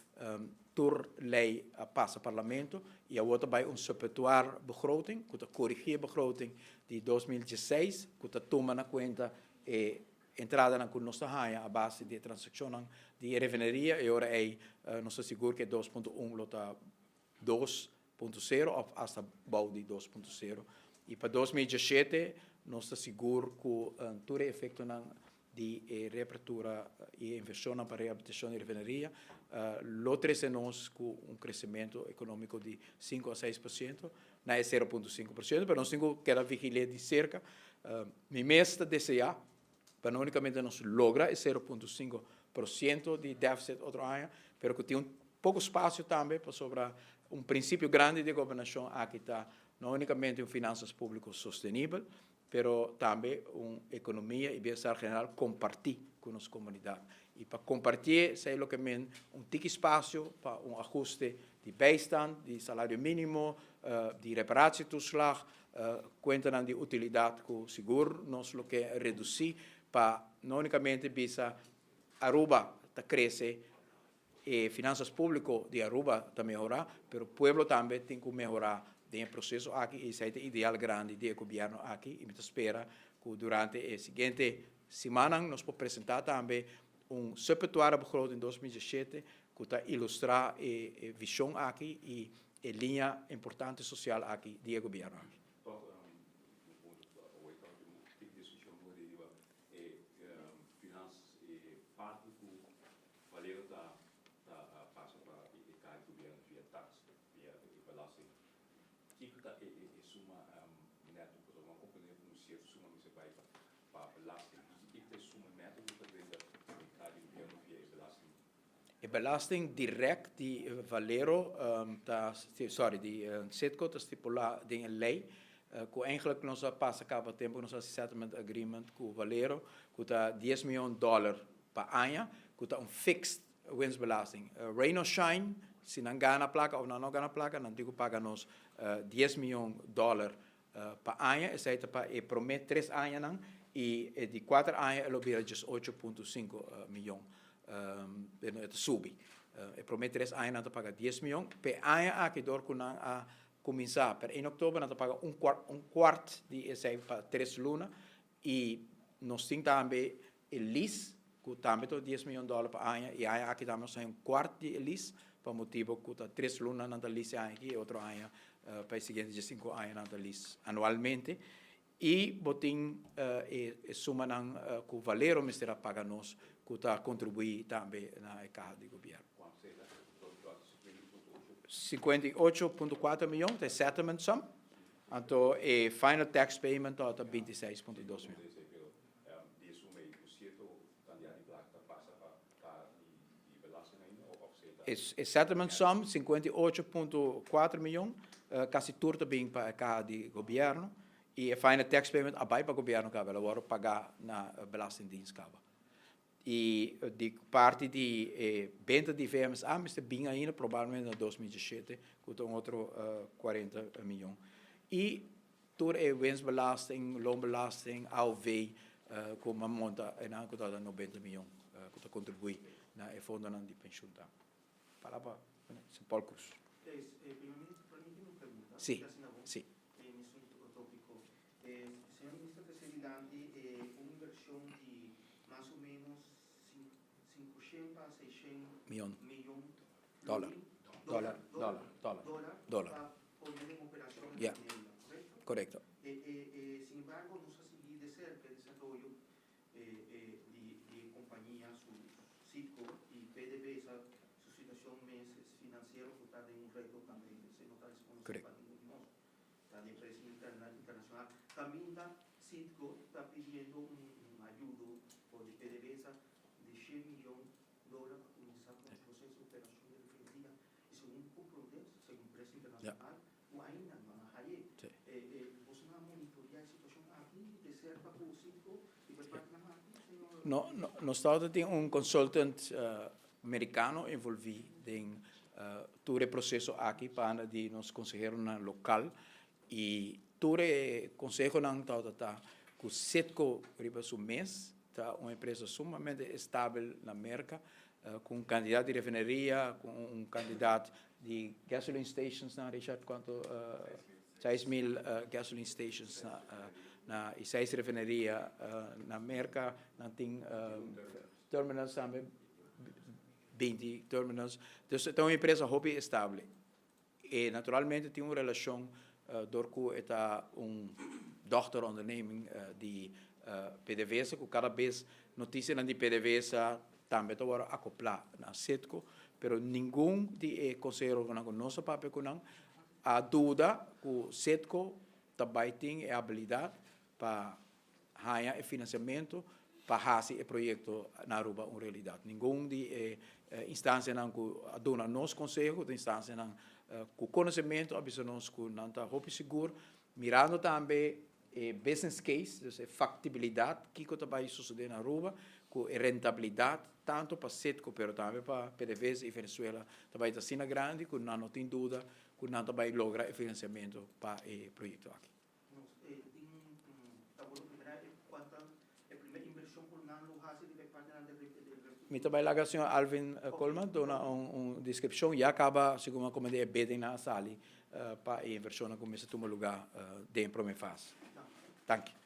tur ley a pasa parlamento y awor ta bay un suppletoire begroting cu ta corigi e begroting di 2016 cu ta tuma na cuenta e Entradanan ku nos ta haña a base di e transakshonnan di e refineria, e ora ei nos ta sigur ku e 2.1 lo ta 2.0 òf asta bou di 2.0. I pa 2017 nos ta sigur ku tur e efektonan di e reapertura y e inversionnan pa rehabilitacion di refineria lo trece nos cu un crecemento economico di 5 a 6% na e 0.5%, pero nos tin cu keda vigil'é di cerca. Mi mes ta desea pa no unicamente nos logra e 0.5% di deficit otro aña, pero cu tin un poco spacio tambe pasobra un principio grandi di e gobernacion aki ta no unicamente un finanzas publico sostenibel, pero tambe un economia y bienestar general comparti cu nos comunidad. Y pa compartié esey loke men un tiki spacio pa un ahuste di bijstand, di salario minimo, di reparatietoeslag, cuentanan di utilidad cu sigur nos lo ke reduci pa no unicamente bisa Aruba ta crece, E finanzas publico di Aruba ta mehora, pero pueblo tambe tin cu mehora den e proceso aki y esey ta e ideal grandi di e gobierno aki y mi ta spera cu durante e siguiente simannan nos por presenta tambe un suppletoire begroting 2017 cu ta ilustra e vision aki y e linea importante social aki di e gobierno aki. Toch un punto awor ta un tiki discusion riba e finanzas e parti cu Valero ta ta pasa pa e kaha di gobierno via tax, via e belasting. Kiko ta e e suma neto? Pasobra bo a comprende ku un sierto suma mester bai pa pa belasting. Kiko ta e suma neto ku ta drenta e kaha di gobierno via e belasting? E belasting direct di Valero ta, sorry, di Citgo ta stipula den e ley ku eigenlijk nos a pasa kaba tempo ku nos a hasi settlement agreement ku Valero ku ta dies miyon dollar pa aña ku ta un fixed winstbelasting. Rain or shine, si nan gana plaka of nan no gana plaka, nan tin ku paga nos dies miyon dollar pa aña. Esei ta pa e promé tres añanan i e di kuater aña e lo bira djes ocho punto sinku miyon. E ta subi. E promé tres aña nan ta paga dies miyon. P'e aña aki dor ku nan a kuminsá per ein oktober nan ta paga un kuart di esei pa tres luna i nos tin tambe E lease, ku tambe ta dies miyon dòler pa aña, e aña aki tambe nos ta haña un kuart di e lease, pa motibu ku ta tres luna nan ta lease e aña aki, e otro aña pa e siguiente diesinku aña nan ta lease anualmente. I bo tin e sumanan ku Valero mester a paga nos ku ta kontribuí tambe na e kaha di gobièrnu. 58.4 miyon ta e settlement sum, anto e final tax payment ta 26.2 miyon. Di e suma ei, ku sierto kantidat di plaka ta pasa pa pa di belasting ainda òf òf se ta. E settlement sum, 58.4 miyon, kasi tur ta bin pa e kaha di gobièrnu i e final tax payment a bai pa gobièrnu kaba, el a wòrdu pagá na Belastingdienst kaba. I di parti di e benta di VMSA mester bin ainda probablemente na 2017 ku ta un otro 40 miyon. I Tur e winstbelasting, loonbelasting, AOV ku a monta einan ku ta 90 miyon ku ta kontribuí na e fondonan di penshun ta. Palabra pa Sint Paul Cruz. Primer Minister, permiti mi un pregunta? Sí, sí. E mesun tópiko. Señor Minister ta ser dilanti un invershon di mas o ménos 500 pa 600 miyon dólar, Dólar, dólar, dólar, dólar. Pa poner en operacion e Ya, refineria, correcto? Correcto. Sin embargo, nos a sigui de cerca e desaroyo di di e compañia, su Citgo y PDVSA, su situacion mes financiero cu ta den un reto tambe, esey no ta desconoci Correcto. pa ningun di nos, ta den prensa internacional. Caminda Citgo ta pidiendo un ayudo for di PDVSA di shen miyon dólar pa kuminsá ku e proseso di operashon di refineria i segun komprondé, segun prensa internashonal, ku ainda no a haye. Boso nan a monitoriá e situashon aki de serka ku Citgo i ku e partinan aki, señor? No, nos tabata tin un consultant merikano envolví den tur e proseso aki pa anda di nos konseheronan lokal i tur e konsehonan tabata ta ku Citgo riba su mes Ta un empresa sumamente estabel na Merca, cu un cantidad di refineria, cu un cantidad di gasoline stations na, Richard, cuanto? 6000 gasoline stations na y seis refineria na Merca. Nan tin terminals tambe, 20 terminals. Dus ta un empresa hopi estable. E naturalmente tin un relacion dor cu e ta un dochteronderneming di PDVSA ku kada bes notisianan di PDVSA tambe ta wòrdu akoplá na Citgo, pero ningun di e konseheronan ku nos a papia ku nan a duda ku Citgo ta bai tin e abilidat pa haña e finansiamentu pa hasi e proyekto na Aruba un realidat. Ningun di e instansianan ku a duna nos konseho, ku ta instansianan ku konosementu, a bisa nos ku nan ta hopi sigur, mirando tambe e business case, dus e faktibilidat kiko ta bai sosodé na Aruba, ku e rentabilidat tantu pa Citgo pero tambe pa PDVSA i Venezuela ta bai ta asina grandi ku nan no tin duda ku nan ta bai logra e finansiamentu pa e proyekto aki. Nos tin ta wòrdu primera e kuanta e primer invershon ku nan lo hasi riba e partinan di Mi ta bai laga señor Alvin Koolman duna un deskripshon. Ya kaba, segun a komend'é, e biddingnan a sali pa e invershonnan ku mester tuma lugá den e promé fase. Danki.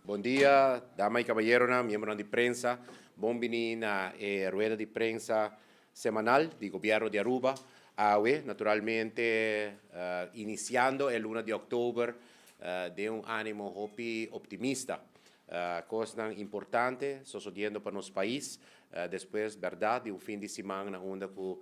Bon dia, dama y caballeronan, miembronan di prensa. Bon bini na e rueda di prensa semanal di Gobierno di Aruba. Awe, naturalmente, iniciando e luna di october den un animo hopi optimista. Cosnan importante sosodiendo pa nos pais despues, berdad, di un fin di siman na unda cu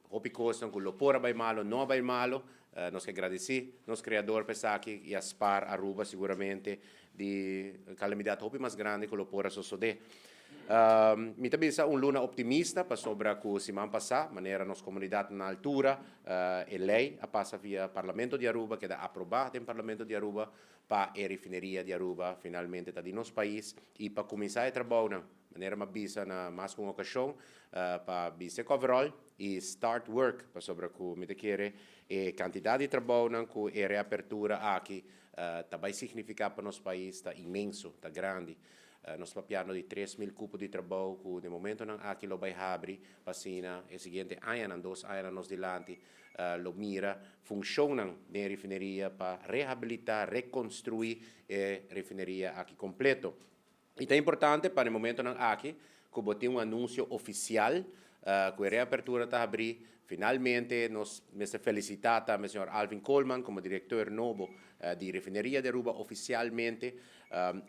Hopi kosnan ku lo por a bai malo no a bai malo. Nos ke gradisí nos Kreador pa esaki i a spar Aruba siguramente di kalamidat hopi mas grandi ku lo por a sosodé. Mi ta bisa un luna optimista pasobra ku siman pasá manera nos komunidat na altura e lei a pasa via Parlamento di Aruba keda aprobá den Parlamento di Aruba pa e refineria di Aruba finalmente ta di nos pais i pa kuminsá e trabounan. Manera m'a bisa na mas ku un okashon pa bisa e coverall i start work pasobra ku mi ta kere e kantidat di trabounan ku e reapertura aki ta bai signifiká pa nos pais ta inmenso, ta grandi. Nos ta papiando di 3000 kupo di trabou ku den momentonan aki lo bai habri pa asina e siguiente añanan, dos añanan nos dilanti lo mira funshonnan den e refineria pa rehabilitá, rekonstruí e refineria aki kompleto. I ta importante pa na e momentonan aki ku bo tin un anunsio ofisial ku e reapertura ta habrí. Finalmente nos mester felisitá tambe señor Alvin Koolman komo direktor nobo di Refineria di Aruba ofisialmente.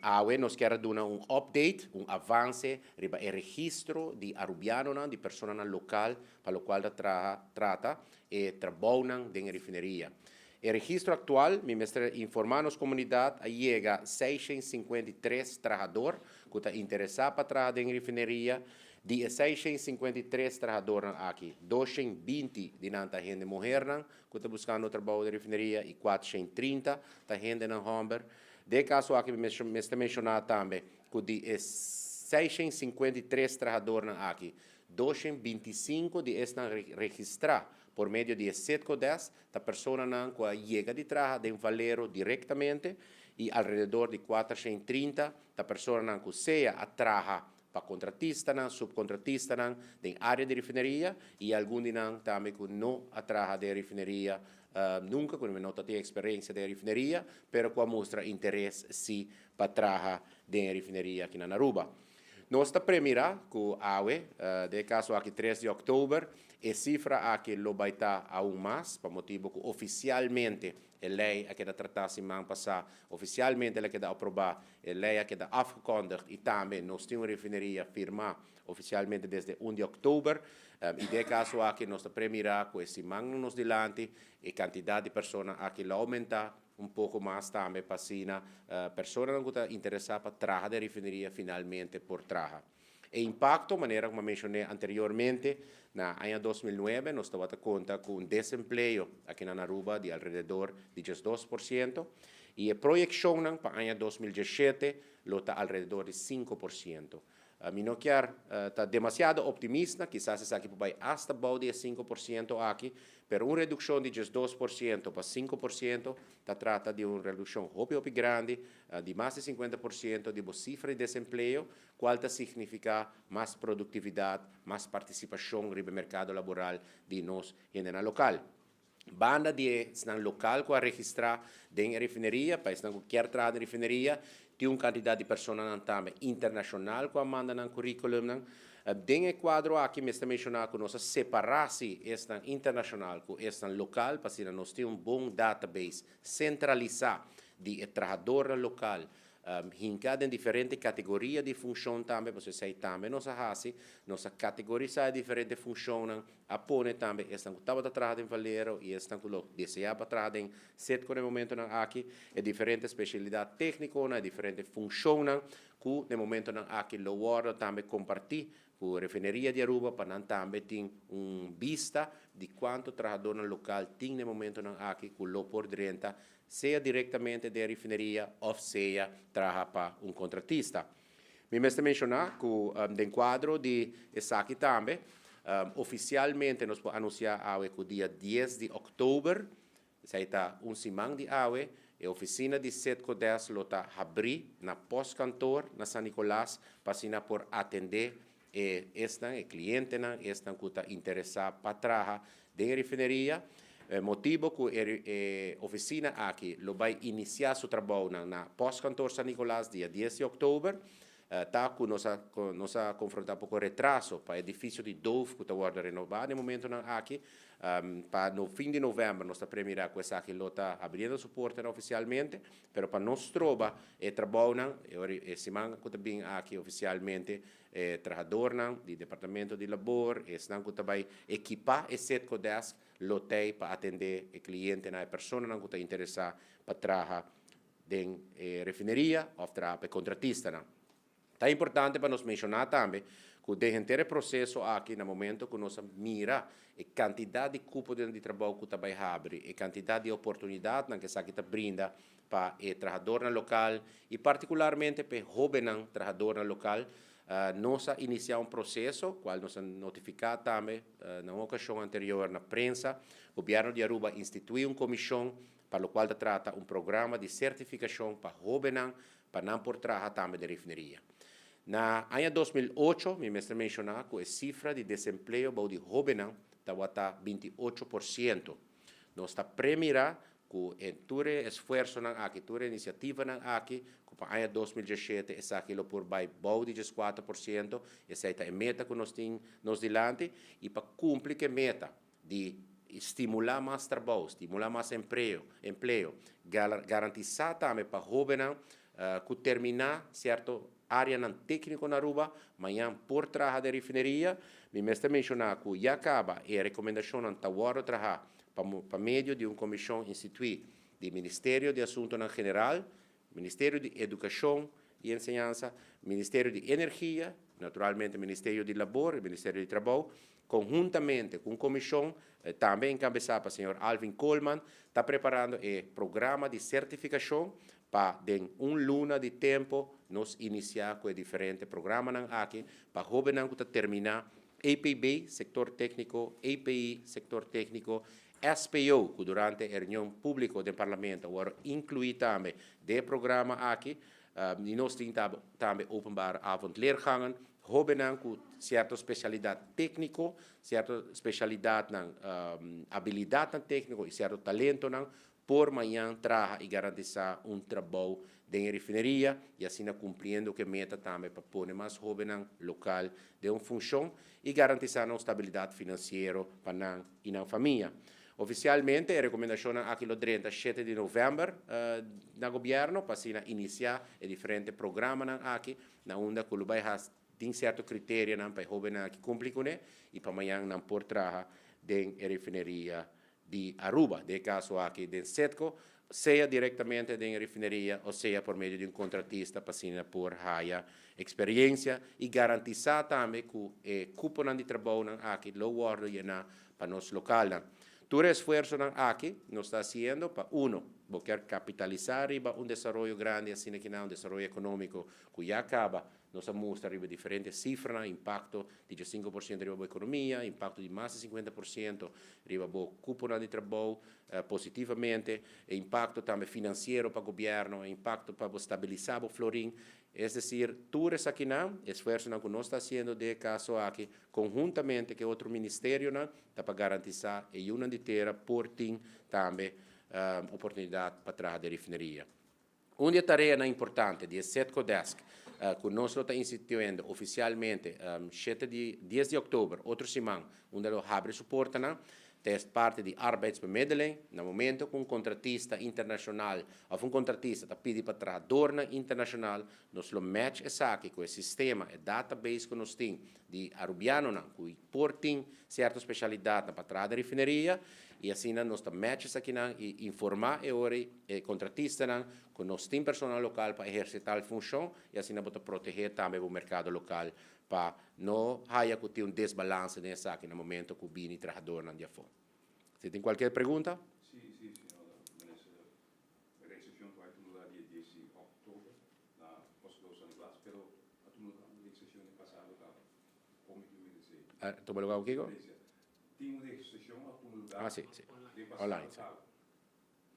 Awe nos kier a duna un update, un avanse riba e registro di arubianonan, di personanan lokal pa lokual ta traha trata e trabounan den e refineria. E registro aktual, mi mester informá nos komunidat, a yega 653 trahador ku ta interesá pa traha den refineria. Di e 653 trahadornan aki, 220 di nan ta hende muhernan ku ta buskando trabou den refineria i 430 ta hendenan hòmber. Den e kaso aki mi mester menshoná tambe ku di e 653 trahadornan aki, 225 di esnan registrá por medio di e Citgo Desk ta personanan ku a yega di traha den Valero direktamente i alrededor di 430 ta personanan ku sea a traha pa kontratistanan, supkontratistanan den área di refineria i algun di nan tambe ku no a traha den refineria nunka, ku no ta tin eksperensia den refineria, pero ku a mustra interes si pa traha den e refineria aki na Aruba. Nos ta premira ku awe, den e kaso aki 3 di òktober, e sifra aki lo bai ta aun mas, pa motibu ku ofisialmente e lei a keda tratá siman pasá, ofisialmente el a keda aprobá, e lei a keda afgekondigd i tambe nos tin un refineria firmá ofisialmente desde 1 di òktober. I den e kaso aki nos ta premira ku e simannan nos dilanti e kantidat di persona aki lo oumentá Un poko mas tambe pa asina personanan ku ta interesá pa traha den refineria finalmente por traha. E impakto, manera ku mi a menshoné anteriormente, na aña 2009 nos tabata konta ku un desempleo aki na Aruba di alrededor di 12% i e proyekshonnan pa aña 2017 lo ta alrededor di 5%. Mi no kier ta demasiado optimista, kisas esaki por bai asta bou di e 5% aki, pero un redukshon di 12% pa 5% ta trata di un redukshon hopi hopi grandi, di mas di 50% di bo sifra di desempleo, kual ta signifiká mas produktividat, mas partisipashon riba e merkado laboral di nos hendenan lokal. Banda di esnan lokal ku a registrá den e refineria, pa esnan ku kier traha den refineria, tin un kantidat di personanan tambe internashonal ku a manda nan kurikulumnan. Den e kuadro aki mester menshoná ku nos a separá si esnan internashonal ku esnan lokal pa asina nos tin un bon database sentralisá. di e trahadornan local, hinca den diferente categoria di funcion tambe, pasobra esey tambe nos a haci, nos a categorisa e diferente funcionnan, a pone tambe esnan cu tabata traha den Valero y esnan cu lo desea pa traha den Citgo na e momentonan aki, e diferente specialidad tecniconan, e diferente funcionnan cu na e momentonan aki lo wordo tambe comparti cu Refineria di Aruba pa nan tambe tin un bista di cuanto trahadornan local tin na e momentonan aki cu lo por drenta sea directamente den e refineria of sea traha pa un contratista. Mi mester menciona cu den cuadro di esaki tambe oficialmente nos por anuncia awe cu dia dies di october, Esei ta un siman di awe, e oficina di Citgo Desk lo ta habrí na postkantoor na San Nicolas pa asina por atendé e esnan, e clientenan, esnan cu ta interesá pa traha den e refineria. E motibo cu e e oficina aki lo bai iniciá su trabounan na postkantoor San Nicolas dia dies di october Ta ku nos a nos a konfrontá poko retraso pa edifisio di Dove ku ta wòrdu renobá den momentunan aki. Pa no fin di novèmber nos ta premirá ku esaki lo ta abriendo su portanan ofisialmente, pero pa no stroba e trabounan e ora e siman ku ta bin aki ofisialmente e trahadornan di Departamento di Labor, esnan ku ta bai ekipá e Citgo Desk lo t'ei pa atendé e klientenan, e personanan ku ta interesá pa traha den e refineria of traha pa e kontratistanan. Ta importante pa nos menshoná tambe ku den henter e proseso aki na momento ku nos a mira e kantidat di kuponan di trabou ku ta bai habri, e kantidat di oportunidatnan ku esaki ta brinda pa e trahadornan lokal i partikularmente pa e hóbennan trahadornan lokal, nos a inisiá un proseso kual nos a notifiká tambe na un okashon anterior na prensa. Gobièrnu di Aruba a instituí un komishon pa lokual ta trata un programa di sertifikashon pa hóbennan pa nan por traha tambe den refineria. Na aña 2008 mi mester menshoná ku e sifra di desempleo bou di hóbennan tabata 28%. Nos ta premirá ku e tur e esfuersonan aki, tur e inisiativanan aki, ku pa aña 2017 esaki lo por bai bou di 14%, esei ta e meta ku nos tin nos dilanti, i pa kumpli ku e meta di stimulá mas trabou, stimulá mas empreo, empleo, garantisá tambe pa hóbennan ku terminá sierto áreanan tékniko na Aruba, mañan por traha den refineria. Mi mester menshoná ku ya kaba e rekomendashonnan ta wòrdu trahá pa pa medio di un komishon instituí di Ministerio di Asuntonan General, Ministerio di Edukashon i Enseñansa, Ministerio di Energia, naturalmente Ministerio di Labor i Ministerio di Trabou, konhuntamente ku un komishon tambe enkabesá pa señor Alvin Koolman, ta preparando e programa di sertifikashon pa den un luna di tempu nos inisiá ku e diferente programanan aki pa hóbennan ku ta terminá EPB, sektor tékniko, EPI, sektor tékniko, SPO, ku durante e reunion públiko den Parlamento a wòrdu inkluí tambe den e programa aki, i nos tin tambe openbare avondleergangen, hóbennan ku sierto spesialidat tékniko, sierto spesialidatnan, abilidatnan tékniko i sierto talentonan por mañan traha i garantisá un trabou den e refineria i asina kumpliendo ku e meta tambe pa pone mas hóbennan lokal den un funshon i garantisá nan stabilidat finansiero pa nan i nan famia. Ofisialmente e rekomendashonnan aki lo drenta shete di novèmber na gobièrnu pa asina inisiá e diferente programanan aki na unda ku lo bai has tin sierto kriterianan pa e hóbennan aki kumpli kuné i pa mañan nan por traha den e refineria di Aruba, den e caso aki den Citgo, sea directamente den e refineria o sea por medio di un contratista pa asina por haya experiencia y garantisa tambe cu e cuponan di trabounan aki lo wordo yena pa nos localnan. Tur e esfuerzonan aki nos ta haciendo pa uno, bo kier capitalisa riba un desaroyo grandi asina kinan, un desaroyo economico cu ya caba Nos a mustra riba diferente sifranan, impakto di 5% riba bo ekonomia, impakto di mas di 50% riba bo kuponan di trabou positivamente, e impakto tambe finansiero pa gobièrnu, e impakto pa bo stabilisá bo florin. Es desir, tur esakinan, esfuersonan ku nos ta hasiendo den e kaso aki, konhuntamente ku e otro ministerionan, ta pa garantisá e yunan di tera por tin tambe oportunidat pa traha den refineria. Un di e tareanan importante di e Citgo Desk ku nos lo ta instituendo ofisialmente shete di dies di òktober, otro siman, unda lo habri su portanan, Ta parti di arbeidsbemiddeling, na momento ku un kontratista internashonal òf un kontratista ta pidi pa trahadó internashonal, nos lo match esaki ku e sistema, e database ku nos tin di arubianonan, ku por tin sierto spesialidat pa traha den refineria, i asina nos ta match esakinan i informá e ora e kontratistanan ku nos tin persona lokal pa ehersitá e funshon i asina bo ta protehé tambe e merkado lokal pa no haya ku tin un desbalanse den esaki na momento ku bini trahadónan di afó. Si tin kualke pregunta? Si, señor minister. E recepcion ku a tuma lugá dia 10 di òktober na Hospital San Nicolas, pero a tuma lugá un recepcion den pasado kaba. Kon ku minister? Ah, tuma lugá kiko? Tin un registrashon a tuma lugá Ah, si. den pasado Online, si. kaba.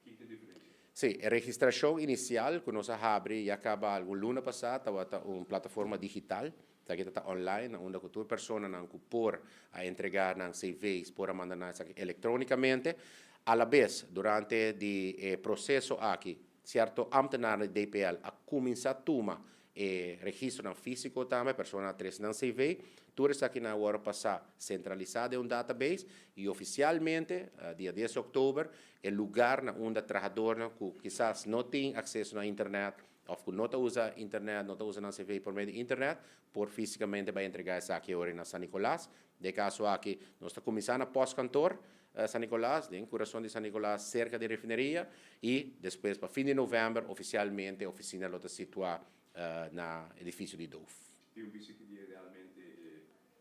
Kiko ta e diferensia? Si, e registrashon inisial ku nos a habri ya kaba algun luna pasá, tabata un plataforma digital, ku ta online, unda ku tur personanan ku por a entregá nan CV's, por a manda nan elektrónikamente. A la bes, durante di proseso aki, sierto ambtenaar di DPL a kuminsá tuma registronan físiko tambe, persona trese nan CV, tur esakinan awor a pasa sentralisá den un database i ofisialmente, dia 10 di òktober, e lugá na unda trahadónan ku kisas no tin akseso na internet, òf ku no ta usa internet, no ta usa nan CV pa medio di internet, por físikamente bai entregá esaki awor na San Nicolas. Den kaso aki, nos ta kuminsá na postkantoor San Nicolas, den kurason di San Nicolas, serka di refineria, i despues, pa fin di novèmber, ofisialmente e ofisina lo ta situá na edifisio di DOF. Tin un bista ku realmente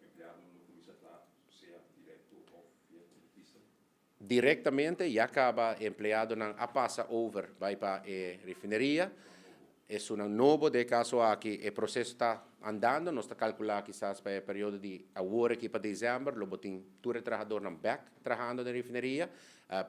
empleadonan lo kuminsá traha, sea direkto òf via kontratista? Direktamente, ya kaba empleadonan a pasa over bai pa e refineria. E un nobo den kaso aki, e proseso ta andando, nos ta kalkulá kisas pa e periodo di awor aki pa desèmber, lo bo tin tur trahadónan bèk trahando na refineria.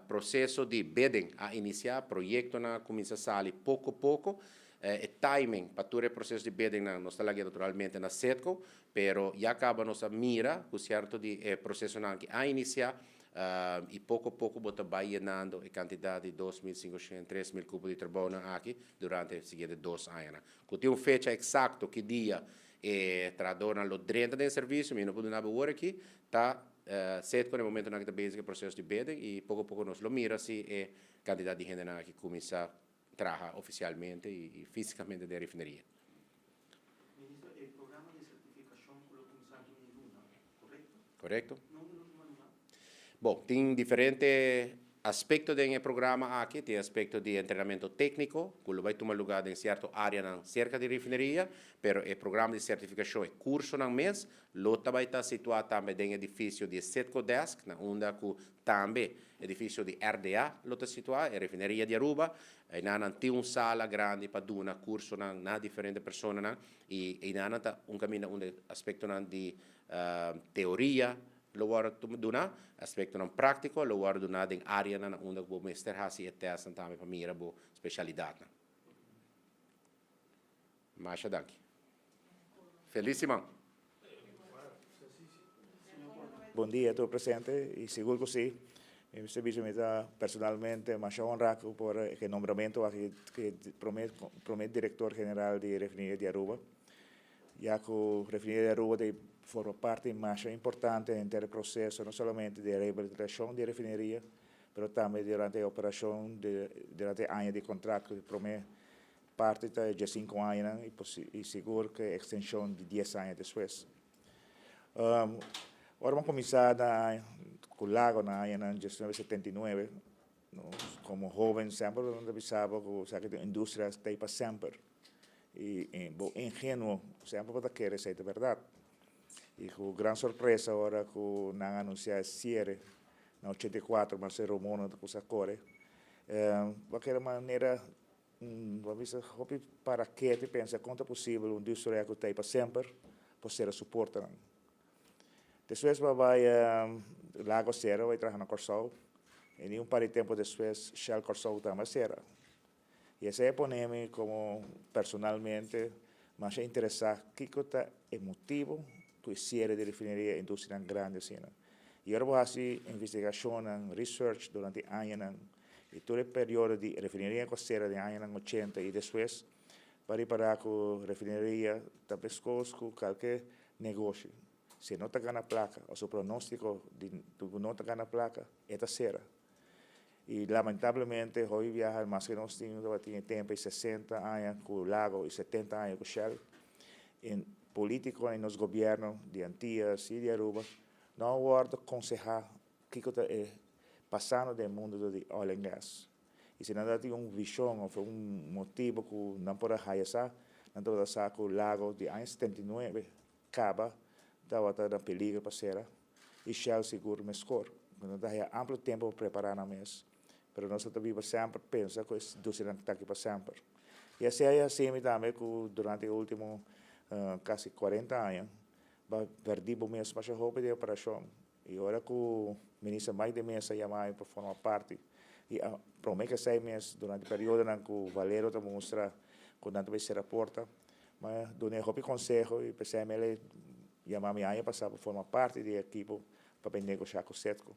Proseso di bidding a inisiá, proyektonan a kuminsá sali poko poko. E timing pa tur e proseso di bidding nos ta lagando naturalmente na Citgo, pero ya kaba nos a mira ku sierto di prosesonan ku a inisiá i poko poko bo ta bai yenando e kantidat di 2.500, 3.000 kupo di trabou aki durante e siguiente 2 aña. Ku tin un fecha eksakto ki dia e trahadónan lo drenta den servisio, mi no por duna awor aki, ta Citgo na momentonan ku ta bezig e proseso di bidding i poko poko nos lo mira si e kantidat di hende aki kuminsá traha ofisialmente i físikamente den refineria. Minister, e programa di sertifikashon ku lo kuminsá den luna, korekto? Korekto? No lo tuma lugá? Bon, tin diferente aspekto den e programa aki, tin aspekto di entrenamentu tékniko, ku bai tuma lugá den sierto área serka di refineria, pero e programa di sertifikashon e kursonan mes, lo tambe ta situá tambe den edifisio di Citgo Desk, na unda ku tambe edifisio di RDA lo ta situá, e refineria di Aruba, einan tin un sala grandi pa duna kursonan na diferente personanan i einan ta un kaminda unda aspektonan di teoria lo wòrdu duna, aspektonan práktiko lo wòrdu duna den área unda bo mester hasi e test tambe pa mira bo spesialidatnan. Masha danki. Felis siman. Bon dia, tur presente i sigur ku si. Mi servisio mi ta personalmente mas honrá pa e nombramentu aki ku promé direktor general di Refineria di Aruba. Ya ku Refineria di Aruba ta forma parti mas importante den e proseso, no solamente di rehabilitashon di refineria, ma tambe durante e operashon, durante aña di kontrato, promé parti di 5 aña i sigur ku ekstenshon di 10 aña despues. Awor ban kuminsá ku Lago na aña 1979, no, komo hóben semper nos pensaba ku e industria ta pa semper. I bo ingenuo semper ta kere esei ta berdat. I ku gran sorpresa ora ku nan a anunsiá siere na 84, mas e rumor ku a kore. Di manera, ban bisa, hopi para ku pensa kon ta posibel un industria ku ta pa semper por sera su porta. Despues bai Lago sera, bai traha na Kòrsou. I un par di tempu despues Shell Kòrsou tambe sera. I esei a pone mi komo personalmente mas interesá kiko ta e motibu ku siere di refineria industria grandi asina. I awor mi a hasi investigashon, research durante aña i tur e periodo di refineria ku a sera di aña 80 i despues pa ripará ku refineria ta meskos ku kualke negoshi. Si no ta gana placa, of su pronostico di no ta gana placa, e ta cera. Y lamentablemente, hoy biaha, mas cu nos tin tempo, 60 aña cu Lago y 70 aña cu Shell, e politico den nos gobierno di Antillas y di Aruba, no a wordo aconseha kico ta pasando den mundo di oil and gas. Y si nan tin un vision of un motibo cu nan por haya, nan ta sa cu Lago di aña 79 caba, tabata na peliger pa cera, y Shell sigur mescos. Nan tin amplio tempo pa prepara nan mes. Pero nos ta biba semper pensa cu e industria ta aki pa semper. Y asina ta asina tambe cu durante e ultimo casi 40 aña, perdi mes mas hopi di operacion. Y ora cu minister Mike de Meza yama pa forma parti, y prome cu 6 mes durante e periodo cu Valero ta mustra cu nan bay cera porta, mas dun'e hopi conseho y pesey el a yama mi aña pasa pa forma parti di e ekipo pa negocia cu Citgo.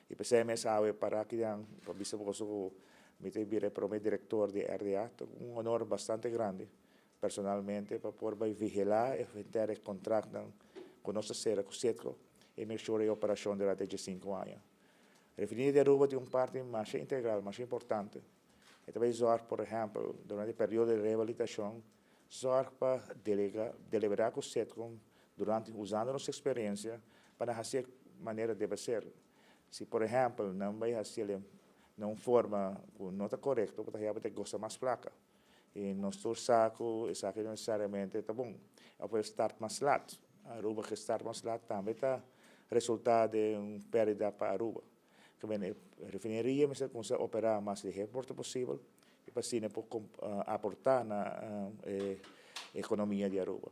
Y pesey mes awe para aki pa bisa cu mi ta bira prome director di RDA, un honor bastante grandi personalmente pa por bay vigila y e contrato cu nos a cera cu Citgo y make sure e operacion durante 5 aña. Refineria di Aruba tin un parti mas integral, mas importante. Y tambe zorg, por ehempel, durante e periodo di rehabilitacion, zorg pa delega, delibera cu Citgo durante usando nos experiencia pa haci manera debe ser. Si, por ehempel, nan bay haci di un forma cu no ta corecto, pasobra ta mas placa. Y nos tur sa cu esaki no necesariamente ta bon. Of start mas laat. Aruba cu start mas laat tambe ta resulta den un perdida pa Aruba. Kiermen, e refineria mester cuminsa opera mas liher posibel y pa asina por aporta na economia di Aruba.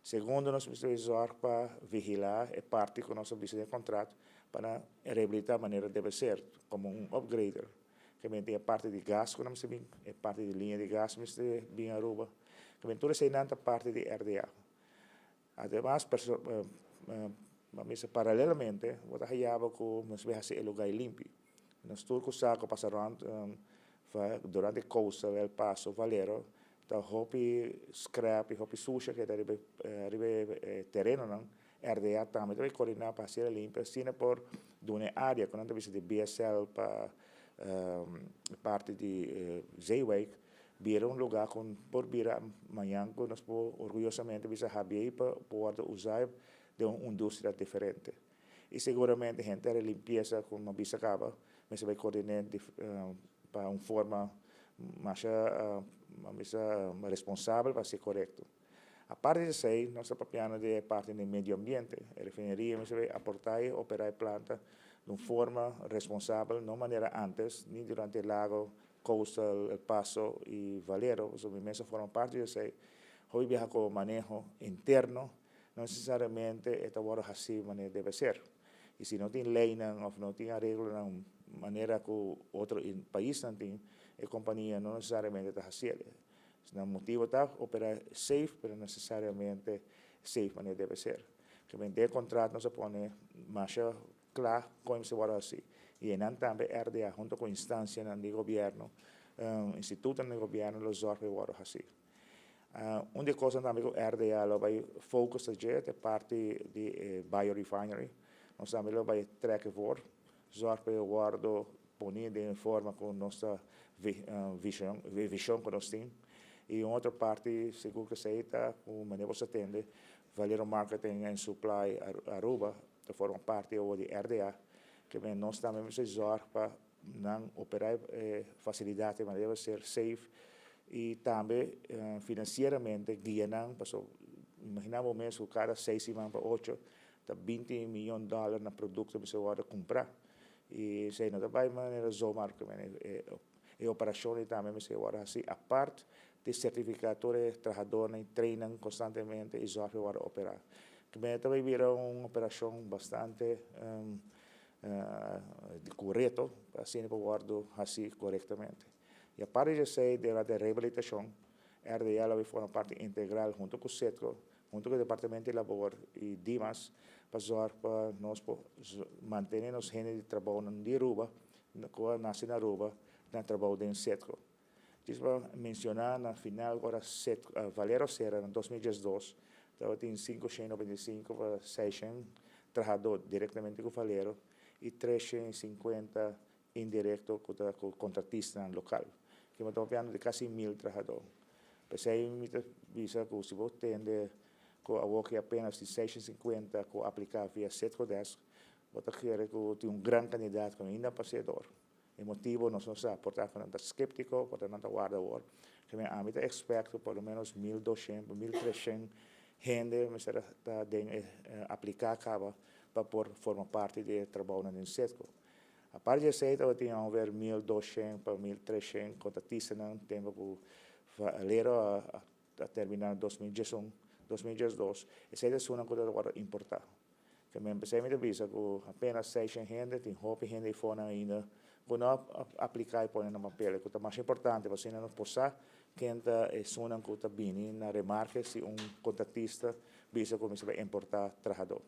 Segundo, nos mester zorg pa vigila e parti cu nos a bisa den contrato pa rehabilita manera debe ser, como un upgrader. Kiermen, e parti di gas cu nos bin, e parti di liña di gas mester bin Aruba. Kiermen, tur esey ta parti di RDA. Ademas, paralelamente, bo ta haya cu nos bay haci e lugar limpi. Nos tur cu sa cu pasa rond durante Coastal, El Paso, Valero, ta hopi scrap y hopi sushi cu ta riba tereno nan. RDA tambe ta coordina pa haci limpi, asina por duna area, cu nan di BSL pa parti di Zeewijk, bira un lugar cu por bira mañan cu nos por orguyosamente bisa habri pa por usa di un industria diferente. Y seguramente henter e limpiesa cu mi a bisa caba, mas bay coordina pa un forma mas responsabel pa ser corecto. Aparte di esey, nos ta papiando di parti di medio ambiente. E refineria bay aporta y opera e planta di un forma responsabel, no manera antes, ni durante Lago, Coastal, El Paso y Valero, so mes forma parti di esey. Hoy biaha cu maneho interno, no necesariamente ta awor asina manera debe ser. Y si no tin ley of no tin areglo na manera cu otro pais no tin, e compania no necesariamente ta haciendo. E motibo ta opera safe, pero no necesariamente safe manera debe ser. Kiermen, den contrato nos a pone mas cla con ta wordo haci. Y nan tambe RDA, hunto cu instancia di gobierno, instituto di gobierno, lo zorg pa wordo haci. Un di e cosnan tambe cu RDA lo bay focus e parti di biorefinery. Nos tambe lo bay trek voor, zorg pa wordo poni di forma cu nos vision cu nos tin. Y un otro parti, sigur cu ta, cu manera bo tende, Valero Marketing and Supply Aruba, ta forma parti di RDA, cu nos tambe mester zorg pa nan opera facilidad, mas debe ser safe y tambe financieramente guia nan, paso imagina bo mes cada 6 siman pa 8, ta 20 miyon di dollar na producto cu bo por cumpra. Y esey no ta bay manera zomaar, e operacion tambe mester wordo asina, aparte di certifica tur trahado, train constantemente y zorg pa opera. Cu tambe bira un operacion bastante corecto, asina pa wordo haci corectamente. Y aparte di esey, di rehabilitacion, RDA lo forma parti integral hunto cu Citgo, hunto cu e Departamento di Labor y Dimas, pa zorg pa nos mantene nos hende di trabou na Aruba, cu nace na Aruba, na trabou den Citgo. Dis pa menciona na final, ora Citgo, Valero a cera na 2012, Tabatin 595 pa 600 trahadó direktamente ku Valero i 350 indirekto ku ta ku kontratistanan lokal. Ke mi ta papiando di kasi 1000 trahadó. P'esei mi ta bisa ku si bo tende ku awor ki apenas tin 650 ku apliká via Citgo Desk, bo ta kere ku tin un gran kandidat ku ainda pa ser dor. E motibu nos no sa, por ta ku nan ta sképtiko, por ta nan ta warda awor. Ke men ami ta expect ku por lo menos 1200 pa 1300 hende mester ta den e apliká kaba pa por forma parti di e trabounan den Citgo. Aparte di esei tabatin ongeveer 1200 pa 1300 kontratistanan tempu ku Valero a terminá na 2011, 2012. Esei ta esunnan ku ta wòrdu importá. Ke men p'esei mi ta bisa ku apenas 600 hende, tin hopi hende eifonan ainda ku no a apliká i pone nan papel, ku ta mas importante pasobra nos por sa ken ta esunnan ku ta bini na remarke si un kontratista bisa ku mester bai importá trahadó.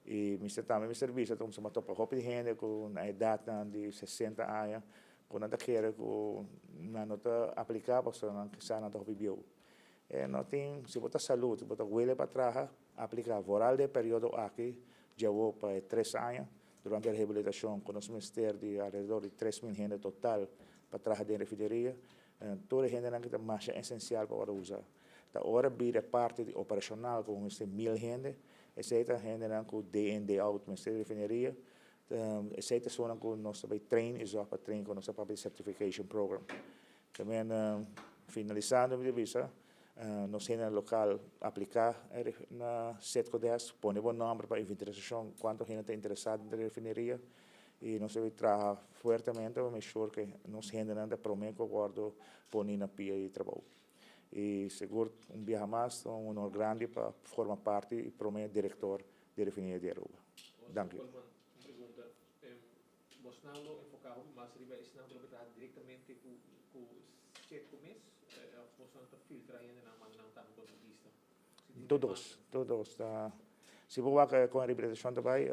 I mester tambe mester bisa ta kumsa topa hopi hende ku na edatnan di 60 aña ku nan ta kere ku nan no ta apliká pasobra nan kisa nan ta hopi bieu. E no tin, si bo ta salud, si bo ta wele pa traha, apliká. Vooral den e periodo aki djawo pa e 3 aña durante e rehabilitashon ku nos mester di alrededor di 3000 hende total pa traha den refineria. Tur e hendenan ku ta masha esensial pa wòrdu usa. Ta ora bira parti di operashonal ku mester 1000 hende, esei ta hendenan ku day in day out mester refineria. Esei ta esunnan ku nos ta bai train i zorg pa train ku nos ta papia di certification program. Tamen, finalisando, mi ta bisa nos hendenan lokal apliká na Citgo Desk, pone bo nòmber pa inventarisashon kuantu hende ta interesá den refineria i nos ta traha fuertemente pa make sure ku nos hendenan ta promé ku wòrdu poni na pia di trabou. I sigur un biaha mas ta un honor grandi pa forma parti i promé direktor di refineria di Aruba. Danki. Un pregunta. Bosnan lo enfoká mas riba esnan ku lo traha direktamente ku Citgo mes òf bosnan ta filtra hendenan manda nan tambe kontratista? Tur dos, tur dos ta. Si bo wak kon e rehabilitashon ta bai,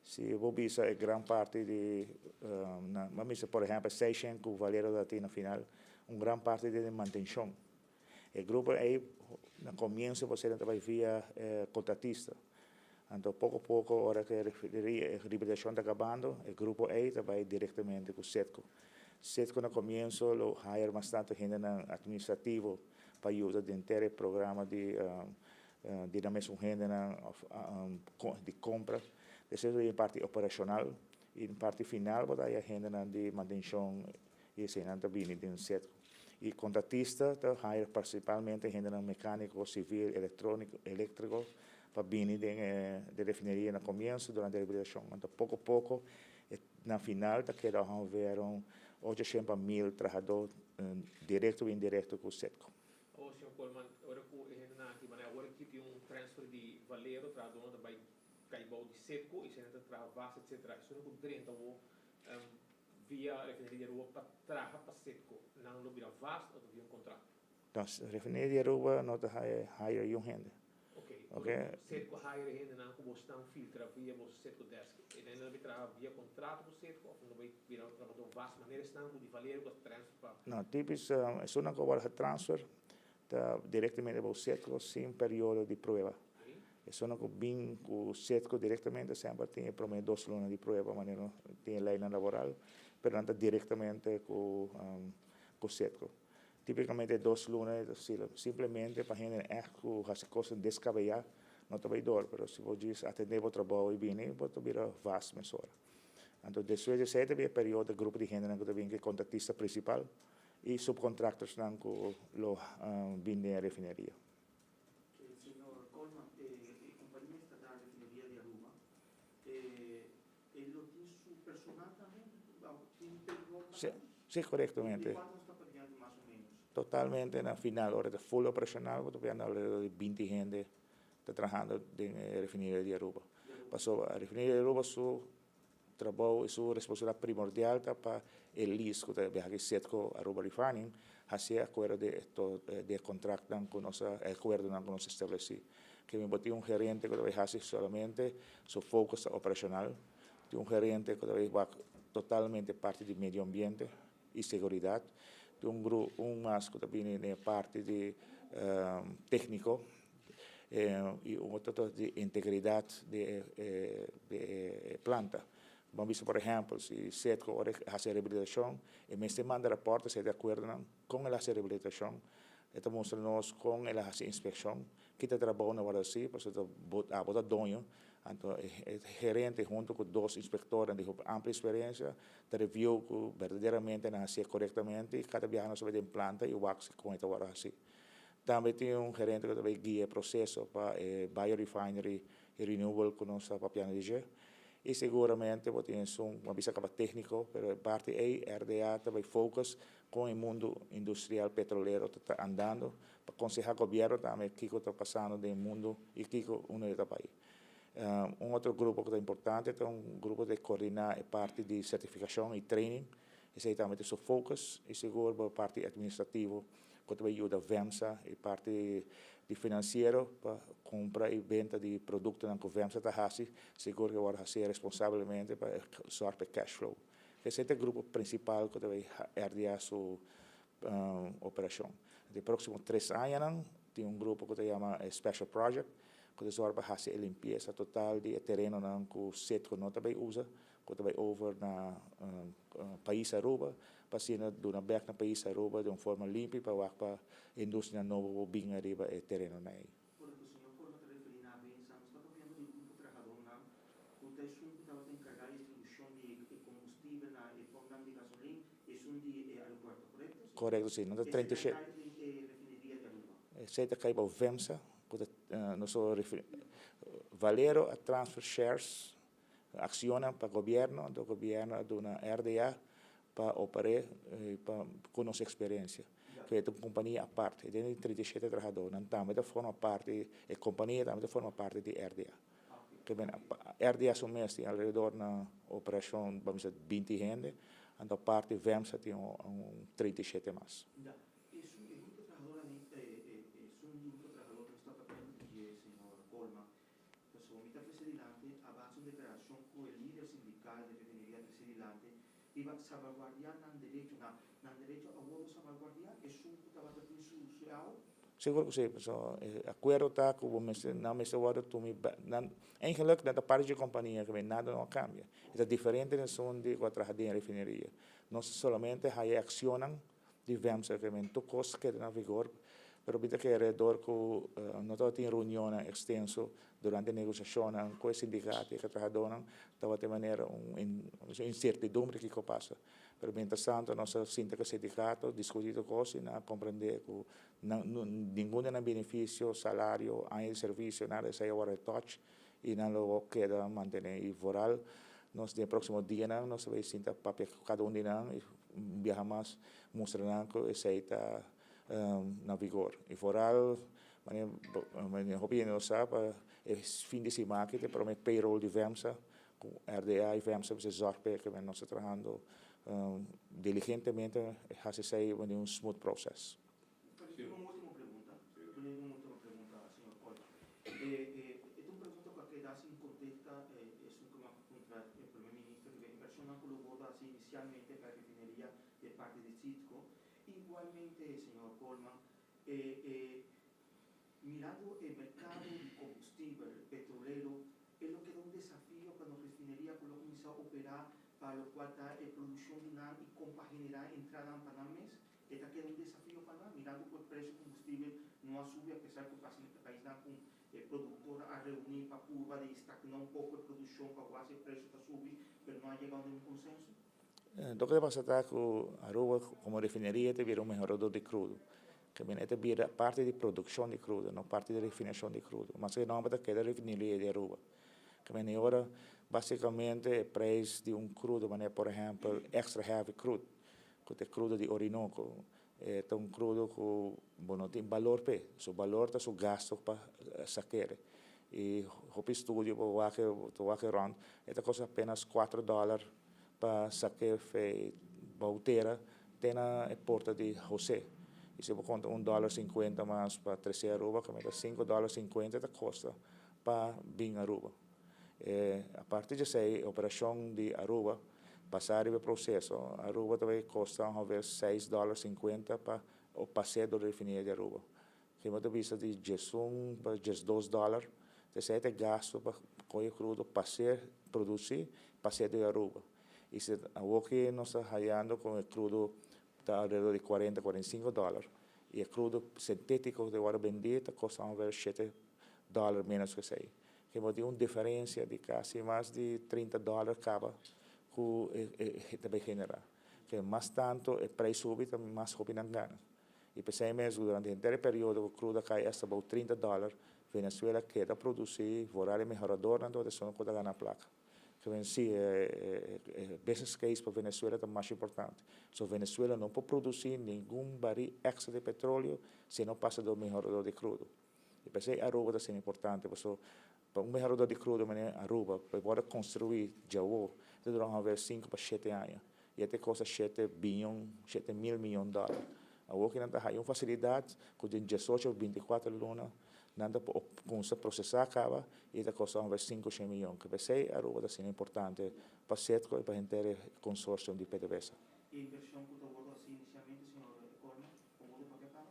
si bo bisa e gran parti di, bo bisa por ehèmpel 600 ku Valero ta tin na final, un gran parti di mantenshon. E grupo ei na komienso bo ta bai via kontratista. Anto poko poko ora ku e rehabilitashon ta kabando, e grupo ei ta bai direktamente ku Citgo. Citgo na komienso lo hire mas tantu hendenan administrativo pa yuda den e programa di nan mesun hendenan òf di kompra. Despues e parti operashonal i parti final bo ta haya hendenan di mantenshon i eseinan ta bini den Citgo. I kontratista ta hire prinsipalmente hendenan mekániko, sivil, elektróniko, eléktriko pa bini den e refineria na komienso durante e rehabilitashon. Anto poko poko na final ta keda ongeveer un 800 pa 1000 trahadó direkto i indirekto ku Citgo. Oh, señor Koolman, ora ku e hendenan aki, manera ora ku tin un transfer di Valero, trahadónan ta bai kai bou di Citgo i esei ta traha vast, etcetera. Esun ku drenta wo via refineria di Aruba pa traha pa Citgo, nan lo bira vast òf via un kontrakt? No, refineria di Aruba no ta hire un hende. Ok. Citgo hire hendenan ku bosnan filtra via boso Citgo Desk. E nan lo traha via kontrato ku Citgo òf nan lo bira trahadó vast manera esnan ku di Valero ku a transfer pa? No, typisch esunnan ku a wòrdu getransfer ta direktamente bou Citgo sin periodo di prueba. Esunnan ku bin ku Citgo direktamente semper tin e promé 2 luna di prueba manera tin e leinan laboral, pero nan ta direktamente ku Citgo. Típikamente 2 luna simplemente pa hende ègt ku hasi kosnan deskabeyá no ta bai dor, pero si bo djis atendé bo trabou i bini bo ta bira vast mesora. Anto despues di esei ta bin e periodo grupo di hendenan ku ta bin ku e kontratista prinsipal i subkontractorsnan ku lo bin den e refineria. Señor Koolman, e kompania estatal Refineria di Aruba, e lo tin su personal tambe? Tin payroll Sí, sí, korektamente. I kuantu ta papiando mas o ménos? Totalmente na final, ora ta full operashonal, bo ta papiando alrededor di 20 hende ta trahando den e refineria di Aruba. Pasobra e refineria di Aruba su trabou i su responsabilidat primordial ta pa e lease ku ta biaha ku Citgo Aruba Refining hasi akuerdo di e kontraktnan ku nos a, e akuerdonan ku nos a establesí. Ke mi bo tin un gerente ku ta bai hasi solamente su focus ta operashonal, tin un gerente ku ta bai wak totalmente parti di medio ambiente i seguridat, tin un mas ku ta bini den e parti di tékniko. I un otro ta di integridat di e planta. Bo a bisa por ehèmpel si Citgo ora e hasi e rehabilitashon e mester manda rapòrt esei di akuerdonan kon el a hasi e rehabilitashon. E ta mustra nos kon el a hasi inspekshon, kita trabou na wòrdu hasi pasobra ta abo ta doño. Anto e gerente hunto ku dos inspektornan di hopi amplia eksperensia ta review ku berdaderamente nan a hasié korektamente i kada biaha nos ta bai den planta i wak si kon e ta wòrdu hasi. Tambe tin un gerente ku ta bai guia e proseso pa e biorefinery i renewable ku nos ta papiando di dje. I seguramente bo tin esun, bo a bisa kaba tékniko, pero e parti ei RDA ta bai focus kon e mundu industrial petrolero ta ta andando pa konsehá gobièrnu tambe kiko ta pasando den e mundu i kiko unda e ta bai. Un otro grupo ku ta importante ta un grupo di koordiná e parti di sertifikashon i training. Esei tambe ta su focus i sigur bo parti administrativo ku ta bai yuda VEMSA i parti di finansiero pa kumpra i benta di produktonan ku VEMSA ta hasi, sigur ku e wòrdu hasi responsablemente pa e sòrg pa e cash flow. Esei ta e grupo prinsipal ku ta bai RDA su operashon. Den e próksimo tres añanan tin un grupo ku ta yama e Special Project ku ta sòrg pa hasi e limpiesa total di e terenonan ku Citgo no ta bai usa ku ta bai over na pais Aruba pa asina duna bek na pais Aruba den un forma limpi pa wak pa industrianan nobo por bin ariba e terenonan ei. Ora ku señor Colma ta referí na Abensa, nos ta papiando di grupo trahadónan ku ta esun ku tabata enkargá di distribushon di e kombustibel na e pòmpnan di gasolin, esun di e aeropuerto, korekto? Korekto, si. Nan ta 37. Esei ta kai den e refineria di Aruba. Esei ta kai bou Vemsa, ku ta nos Valero a transfer shares Accionnan pa gobierno, anto gobierno a duna RDA pa oper'é pa cu nos experiencia. Cu e ta un compania aparte, e tin 37 trahador, nan tambe ta forma parti, e compania tambe ta forma parti di RDA. Ke men RDA su mes tin alrededor na operacion, bam bisa 20 hende, anto aparte VEMSA tin un 37 mas. Esun e grupo trahadornan, esun grupo trahador nos ta papiando di dje, señor Colman, Pasobra mi ta trese dilanti a base un deklarashon ku e lider sindikal di refineria a trese dilanti riba salbaguardiá nan derechonan. Nan derecho a wòrdu salbaguardiá? Esun ku tabata tin su su ao? Sigur ku si, pasobra e akuerdo ta ku bo mester, nan mester wòrdu tumi bèk. Nan, eigenlik nan ta parti dje kompania, ke nada no a kambia. E ta diferente den esun di ku a traha den e refineria. Nos solamente haya e akshonnan di VEMSA ke men tur kos keda na vigor, pero mi ta kere dor ku no tabatin reunionnan ekstenso durante negosiashonnan ku e sindikato i ku e trahadónan tabata e manera un insertidumbre kiko pasa. Pero mientras tanto nos a sinta ku e sindikato diskutí tur kos i nan a komprendé ku nan ningun di nan benefisio, salario, aña di servisio, nada di esei a wòrdu touch i nan lo keda mantené i vooral nos den e próksimo dianan nos ta bai sinta papia ku kada un di nan i un biaha mas mustra nan ku esei ta na vigor i vooral manera hopi hende no sa pa e fin di siman aki ta e prome payroll di VEMSA ku RDA i VEMSA mester zòrg p'e ke nos ta trahando diligentemente hasi esei den un smooth process. Permiti un ultimo pregunta. Permiti un ultimo pregunta, señor Colman. E ta un pregunta cu a keda sin contesta, esun cu mi a puntra e primer minister riba e inversionnan cu lo wordo haci inicialmente pa e refineria di parti di Citgo. Igualmente, señor Colman, mirando e mercado di combustibel petrolero, e lo keda un desafio pa nos refineria cu lo cuminsa opera pa locual ta e produccion di nan y con pa genera entradanan pa nan mes. E ta keda un desafio pa nan, mirando ku e presio kombustibel no a subi apesar ku paisnan ku e produktor a reuní pa purba di stagná un poko e produkshon pa wak si e presio ta subi, pero no a yega un konsenso. Loke ta pasa ta ku Aruba komo refineria ta bira un mehorador di krudo. Ke men e ta bira parti di produkshon di krudo, no parti di refinashon di krudo. Maske e nomber ta keda refineria di Aruba. Ke men e ora basikamente e preis di un krudo manera por ehèmpel extra heavy crude Ku ta e krudo di Orinoco. E ta un krudo ku bo no tin balor p'e. Su balor ta su gasto pa sak'er. I hopi studio bo wak ta wak rònt, e ta kosta apenas kuater dòler pa sak'é fe bou tera te na e porta di José. I si bo konta un dòler sinkuenta mas pa tres'é Aruba, ta sinku dòler sinkuenta ta kosta pa bin Aruba. E aparte di esei e operashon di Aruba pasa riba e proseso, Aruba ta bai kosta ongeveer seis dòler sinkuenta pa pas'é dor di refineria di Aruba. Ke bo ta bisa di 11 pa 12 dòler, esei ta e gasto pa kohe krudo pa ser produsí pa ser di Aruba. I si awoki nos ta hayando ku e krudo ta alrededor di 40, 45 dòler i e krudo sintétiko ku ta wòrdu bendí ta kosta ongeveer 7 dòler ménos ku esei. Ke bo tin un diferensia di kasi mas di 30 dòler kaba ku e ta bai generá. Ke mas tantu e preis subi, ta mas hopi nan gana. I p'esei mes durante henter e periodo ku krudo a kai hasta bou 30 dòler, Venezuela keda produsí, vooral e mehoradornan tabata esun ku ta gana plaka. Ke men si e business case pa Venezuela ta mas importante. So Venezuela no por produsí ningun barí extra di petróleo si no pasa dor mehorador di krudo. I p'esei Aruba ta asina importante, pasobra pa un mehorador di krudo manera Aruba pa e wòrdu konstruí djawo ta dura ongeveer 5 pa 7 aña i e ta kosta 7 biyon, 7 mil miyon dòler. Awor ku nan ta haya un fasilidat ku den 18 o 24 luna nan ta por kuminsá prosesá kaba i ta kosta ongeveer 500 miyon. Ke p'esei Aruba ta asina importante pa Citgo i pa henter e konsorsio di PDVSA. E invershon ku ta wòrdu hasi inisialmente, señor Koolman, komo ta papia kaba?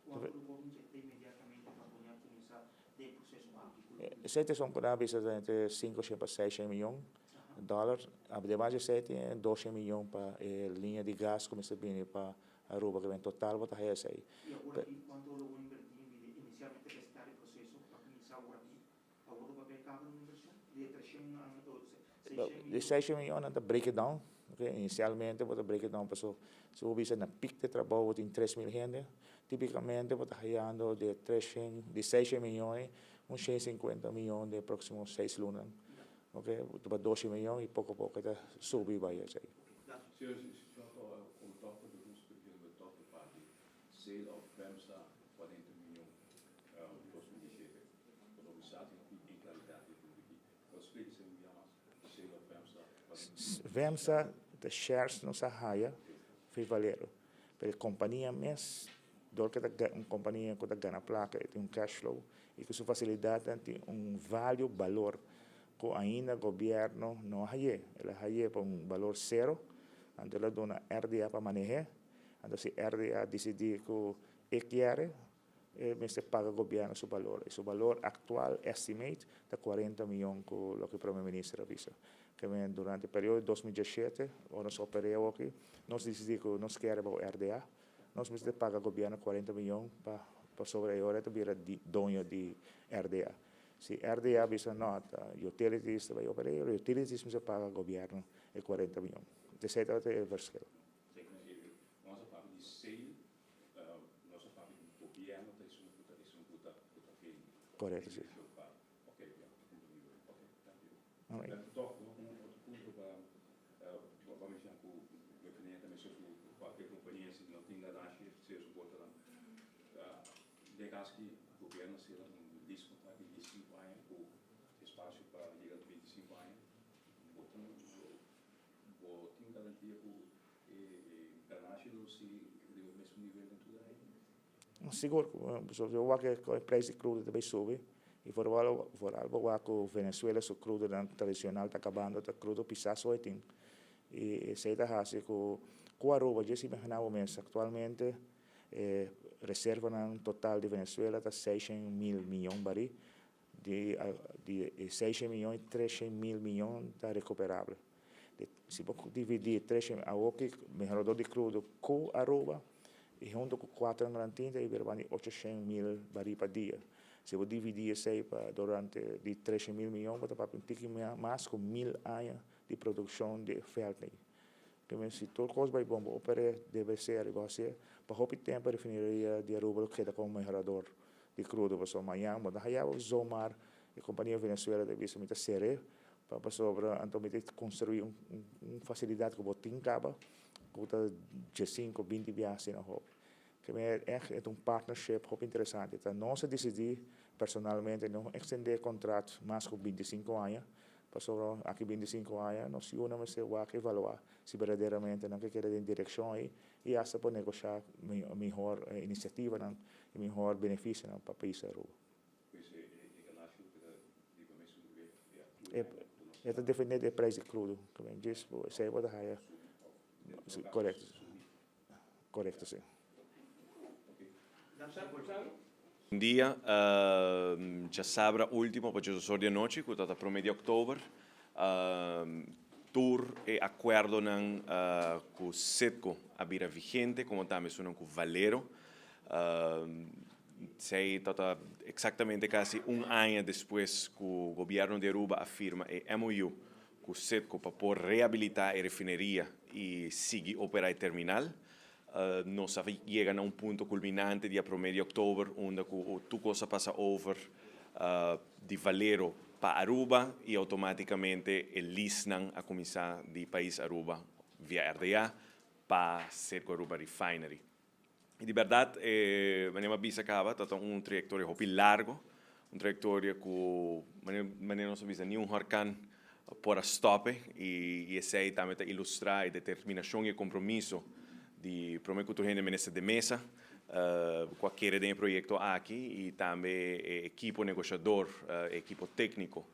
Kuantu lo por inyekta inmediatamente pa pone a kuminsá den e proseso aki? Esei ta esun ku nan a bisa ta entre 500 pa 600 miyon dòler. Ademas di esei tin 200 miyon pa e liña di gas ku mester bini pa Aruba, ku en total bo ta haya esei. I awor aki, kuantu lo bo invertí inisialmente pa start e proseso pa kuminsá awor aki? Awor lo papia kaba un invershon di 300, 600 Di miyon? 600 miyon nan ta break it down. Okay? Inisialmente bo ta break it down paso si bo bisa na piek di trabou bo tin 3000 hende, tipikamente bo ta hayando di 300, di 600 miyon un 150 miyon den próksimo 6 luna. Okay? Pa 200 miyon i poko poko ta subi bai esei. Señor, señor, como toch de ons toch de party sale of FEMSA 40 miljoen 2017. Wat organisatie nog niet in claridad heeft. Wat spreken ze in sale of FEMSA? FEMSA, the shares nos a haya fi Valero. Pero e kompania mes, dor ku ta un kompania ku ta gana plaka, tin un cash flow i ku su fasilidat tin un value, balor ku ainda gobièrnu no a hay'é. El a hay'é pa un balor sero, anto el a duna RDA pa maneh'é. Anto si RDA disidí ku e kier, e mester paga gobièrnu su balor. I su balor aktual estimate ta 40 miyon ku loke promé minister a bisa. Ke men durante e periodo di 2017, ora nos oper'é aki, nos disidí ku nos kier bou RDA, nos mester paga gobièrnu 40 miyon pa sobre e ora ta bira di, doño di RDA. Si RDA bisa no, ta utilities ta bai oper'é, utilities mester paga gobièrnu e 40 miyon. Esei ta e verschil. Nos a papia di sale, nos a papia di gobièrnu ta esun ku ta bende. Korekto, si. Ok, ja, ok, thank you. Alright. En toch nog un otro punto pa menshoná ku refineria tambe su kualke kompania si no tin ganashi, si su bota dan. Den kaso ku gobièrnu sera un lease contract di 5 aña ku espasio pa yega 25 aña, bo tin garantia ku e ganashi lo sigui riba e mesun nivel den tur aña? Sigur, so bo wak e preis di krudo ta bai subi i vooral bo wak ku Venezuela su krudo tradishonal ta kabando, ta krudo pisá so e tin. I esei ta hasi ku Aruba, dje si imaginá bo mes, aktualmente e reservanan total di Venezuela ta 600 mil miyon barí, di 600 miyon i 300 mil miyon ta rekuperabel. Si bo dividí 300, awor ku mehorador di krudo ku Aruba i huntu ku kuater garantia ta bira di 800 mil barí pa dia. Si bo dividí esei pa durante di 300 mil miyon, bo ta papia un tiki mas ku 1000 aña di produkshon di vèlt. Ke men si tur kos bai bon, bo oper'é debe ser i bo hasié, pa hopi tempu e refineria di Aruba lo keda komo mehorador di krudo, pasobra mañan bo ta haya zomaar e kompania Venezuela ta bisa mi ta ser'é pa pasobra anto mi ta konstruí un fasilidat ku bo tin kaba ku ta 15, 20 biaha asina hopi. Ke men ègt e ta un partnership hopi interesante. Ta nos a disidí personalmente no ekstendé e kontrat mas ku 25 aña, pasobra aki 25 aña nos yunan mester wak evaluá si berdaderamente nan ke keda den direkshon ei i asta por negoshá mihor inisiativanan i mihor benefisionan pa pais Aruba. Pues e ganashi lo keda riba mesun nivel di E, e ta dependé di e preis di krudo. Djis esei bo ta haya. Korekto. Korekto, si. Sabe? Un dia, djasabra ultimo pa djesosor di anochi, ku ta ta promé di òktober, tur e akuerdonan ku Citgo a bira vigente, komo tambe esunnan ku Valero. Esei ta ta eksaktamente kasi un aña despues ku gobièrnu di Aruba a firma e MOU ku Citgo pa por rehabilitá e refineria i sigui operá e terminal. Nos a yega na un punto kulminante dia promé di òktober unda ku tur kos a pasa over di Valero pa Aruba i outomátikamente e leasenan a kuminsá di pais Aruba via RDA pa Citgo Aruba Refinery. I di bèrdat e manera mi a bisa kaba ta ta un trayektoria hopi largo, un trayektoria ku manera nos a bisa ni un horkan por a stòp e i esei tambe ta ilustrá e determinashon i e kompromiso di Prome ku tur hende Minister de Meza ku a kere den e proyekto aki i tambe e ekipo negoshador, e ekipo tékniko,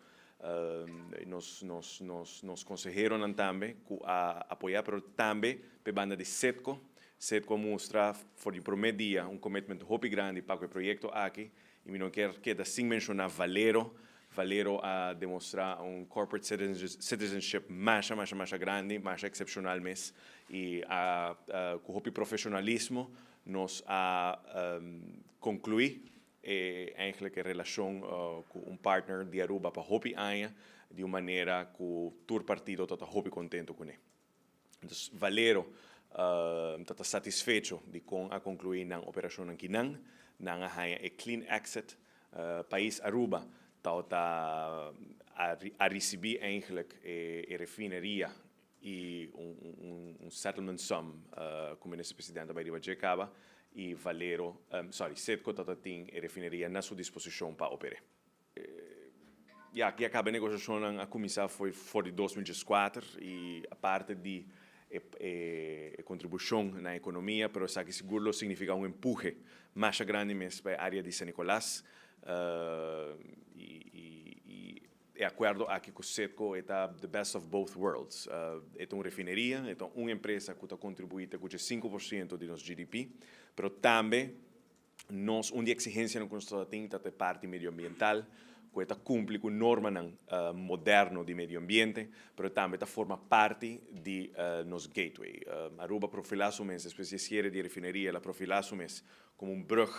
nos nos nos nos konseheronan tambe ku a apoyá pero tambe p'e banda di Citgo. Citgo a mustra for di promé dia un commitment hopi grandi pa ku e proyekto aki i mi no kier keda sin menshoná Valero. Valero a demostrá un corporate citizenship masha masha masha grandi, masha eksepshonal mes i a ku hopi profeshonalismo nos a konkluí e eigenlijk e relashon ku un partner di Aruba pa hopi aña di un manera ku tur partido ta ta hopi kontento kuné. Entonces Valero ta ta satisfecho di kon a conclui nan operacionnan kinan. Nan a haña e clean exit. Pais Aruba tabata a ricibi eigenlijk e refineria y un settlement sum cu Minister President a bay riba dje caba y Valero, sorry, Citgo tabata tin e refineria na su disposicion pa opere. Ya aki a kaba e negosiashonnan a kuminsá for for di 2014 i aparte di e e kontribushon na ekonomia pero esaki sigur lo signifiká un empuhe masha grandi mes pa e área di San Nicolas i i e akuerdo aki ku Citgo e ta the best of both worlds. E ta un refineria, e ta un empresa ku ta kontribuí te ku dje 5% di nos GDP pero tambe Nos un di exigencianan cu nos ta tin ta e parti medioambiental, cu e ta cumpli cu normanan moderno di medio ambiente, pero tambe ta forma parti di nos gateway. Aruba profila su mes, despues di e cierre di e refineria, el a profila su mes como un brug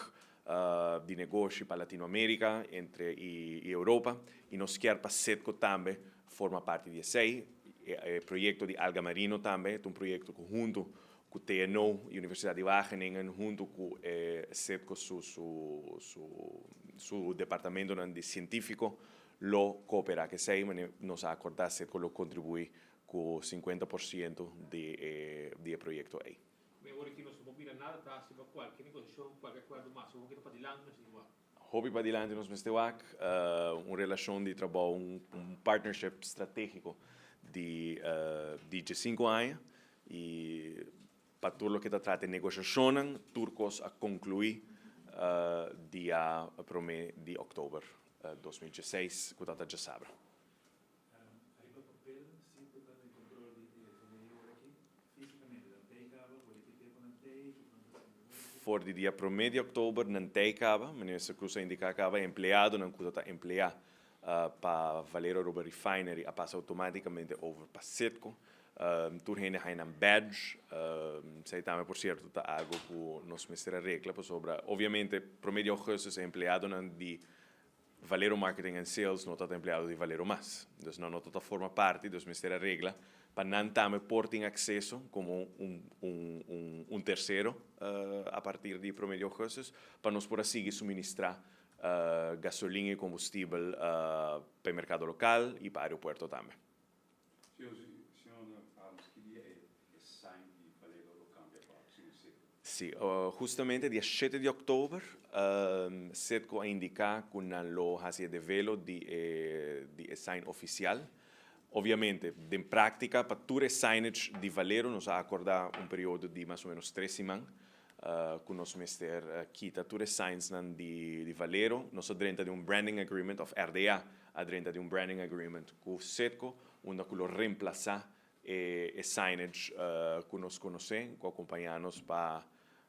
di negoshi pa Latinoamerica entre y Europa, y nos kier pa Citgo tambe forma parti di esey. E proyecto di Alga Marino tambe ta un proyecto cu hunto ku TNO i Universidat di Wageningen huntu ku e Citgo su su su su departamentonan di sientífiko lo kooperá. K'esei manera nos a akordá Citgo lo kontribuí ku 50% di e di e proyekto ei. Mi awor aki nos no por mira nada tras riba kualke negosiashon, kualke akuerdo mas. Awor ki ta padilanti nos tin wak. Hopi padilanti nos mester wak un relashon di trabou, un partnership stratégiko di di diesinku aña i pa tur loke ta trata e negoshashonnan tur kos a konkluí dia promé di òktober 2016 ku ta ta djasabra. Ariba papel, si bo ta den control di e refineria ora aki, fisicamente nan tei caba, bo di ki tempo nan tei, kico nan ta haciendo ora aki? For di dia prome di october nan tei caba, Minister Croes a indica caba, e empleadonan cu ta ta emplea pa Valero Aruba Refinery a pasa automaticamente over pa Citgo. Tur hende haya nan badge, esey tambe por cierto ta algo cu nos mester a regla pasobra obviamente prome di augustus e empleadonan di Valero Marketing and Sales no ta ta empleado di Valero mas. Dus nan no ta ta forma parti, dus mester a regla pa nan tambe por tin acceso como un un un un tercero a partir di prome di augustus pa nos por a sigui suministra gasolin y combustibel pa e mercado local y pa aeropuerto tambe. Señor, señor Adams, ki dia e e sign di Valero lo cambia pa Señor Citgo? Si, justamente dia shete di october Citgo a indica cu nan lo haci e develo di e di e sign oficial. Obviamente, den practica pa tur e signage di Valero nos a acorda un periodo di mas o menos tres siman cu nos mester kita tur e signsnan di Valero. Nos a drenta den un branding agreement, of RDA a drenta den un branding agreement cu Citgo, unda cu lo reemplaza e signage cu nos conoce, cu a acompaña nos pa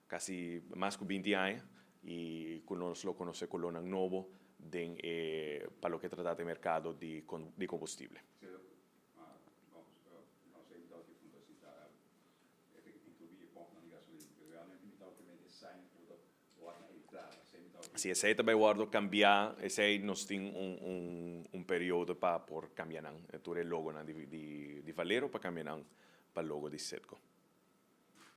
casi mas cu 20 aña. y cu nos lo conoce colornan nobo den e, pa loke ta trata e mercado di, di combustible. Si, nos a invita cu punto asina, ta inclui e pomp di gasolina, pero realmente mi ta obviamente sign cu ta wak na entrada, esey mi ta. Si esey tambe wordo cambia, esey nos tin un periodo pa por cambia nan, tur e logo nan di Valero pa cambia nan pa logo di Citgo.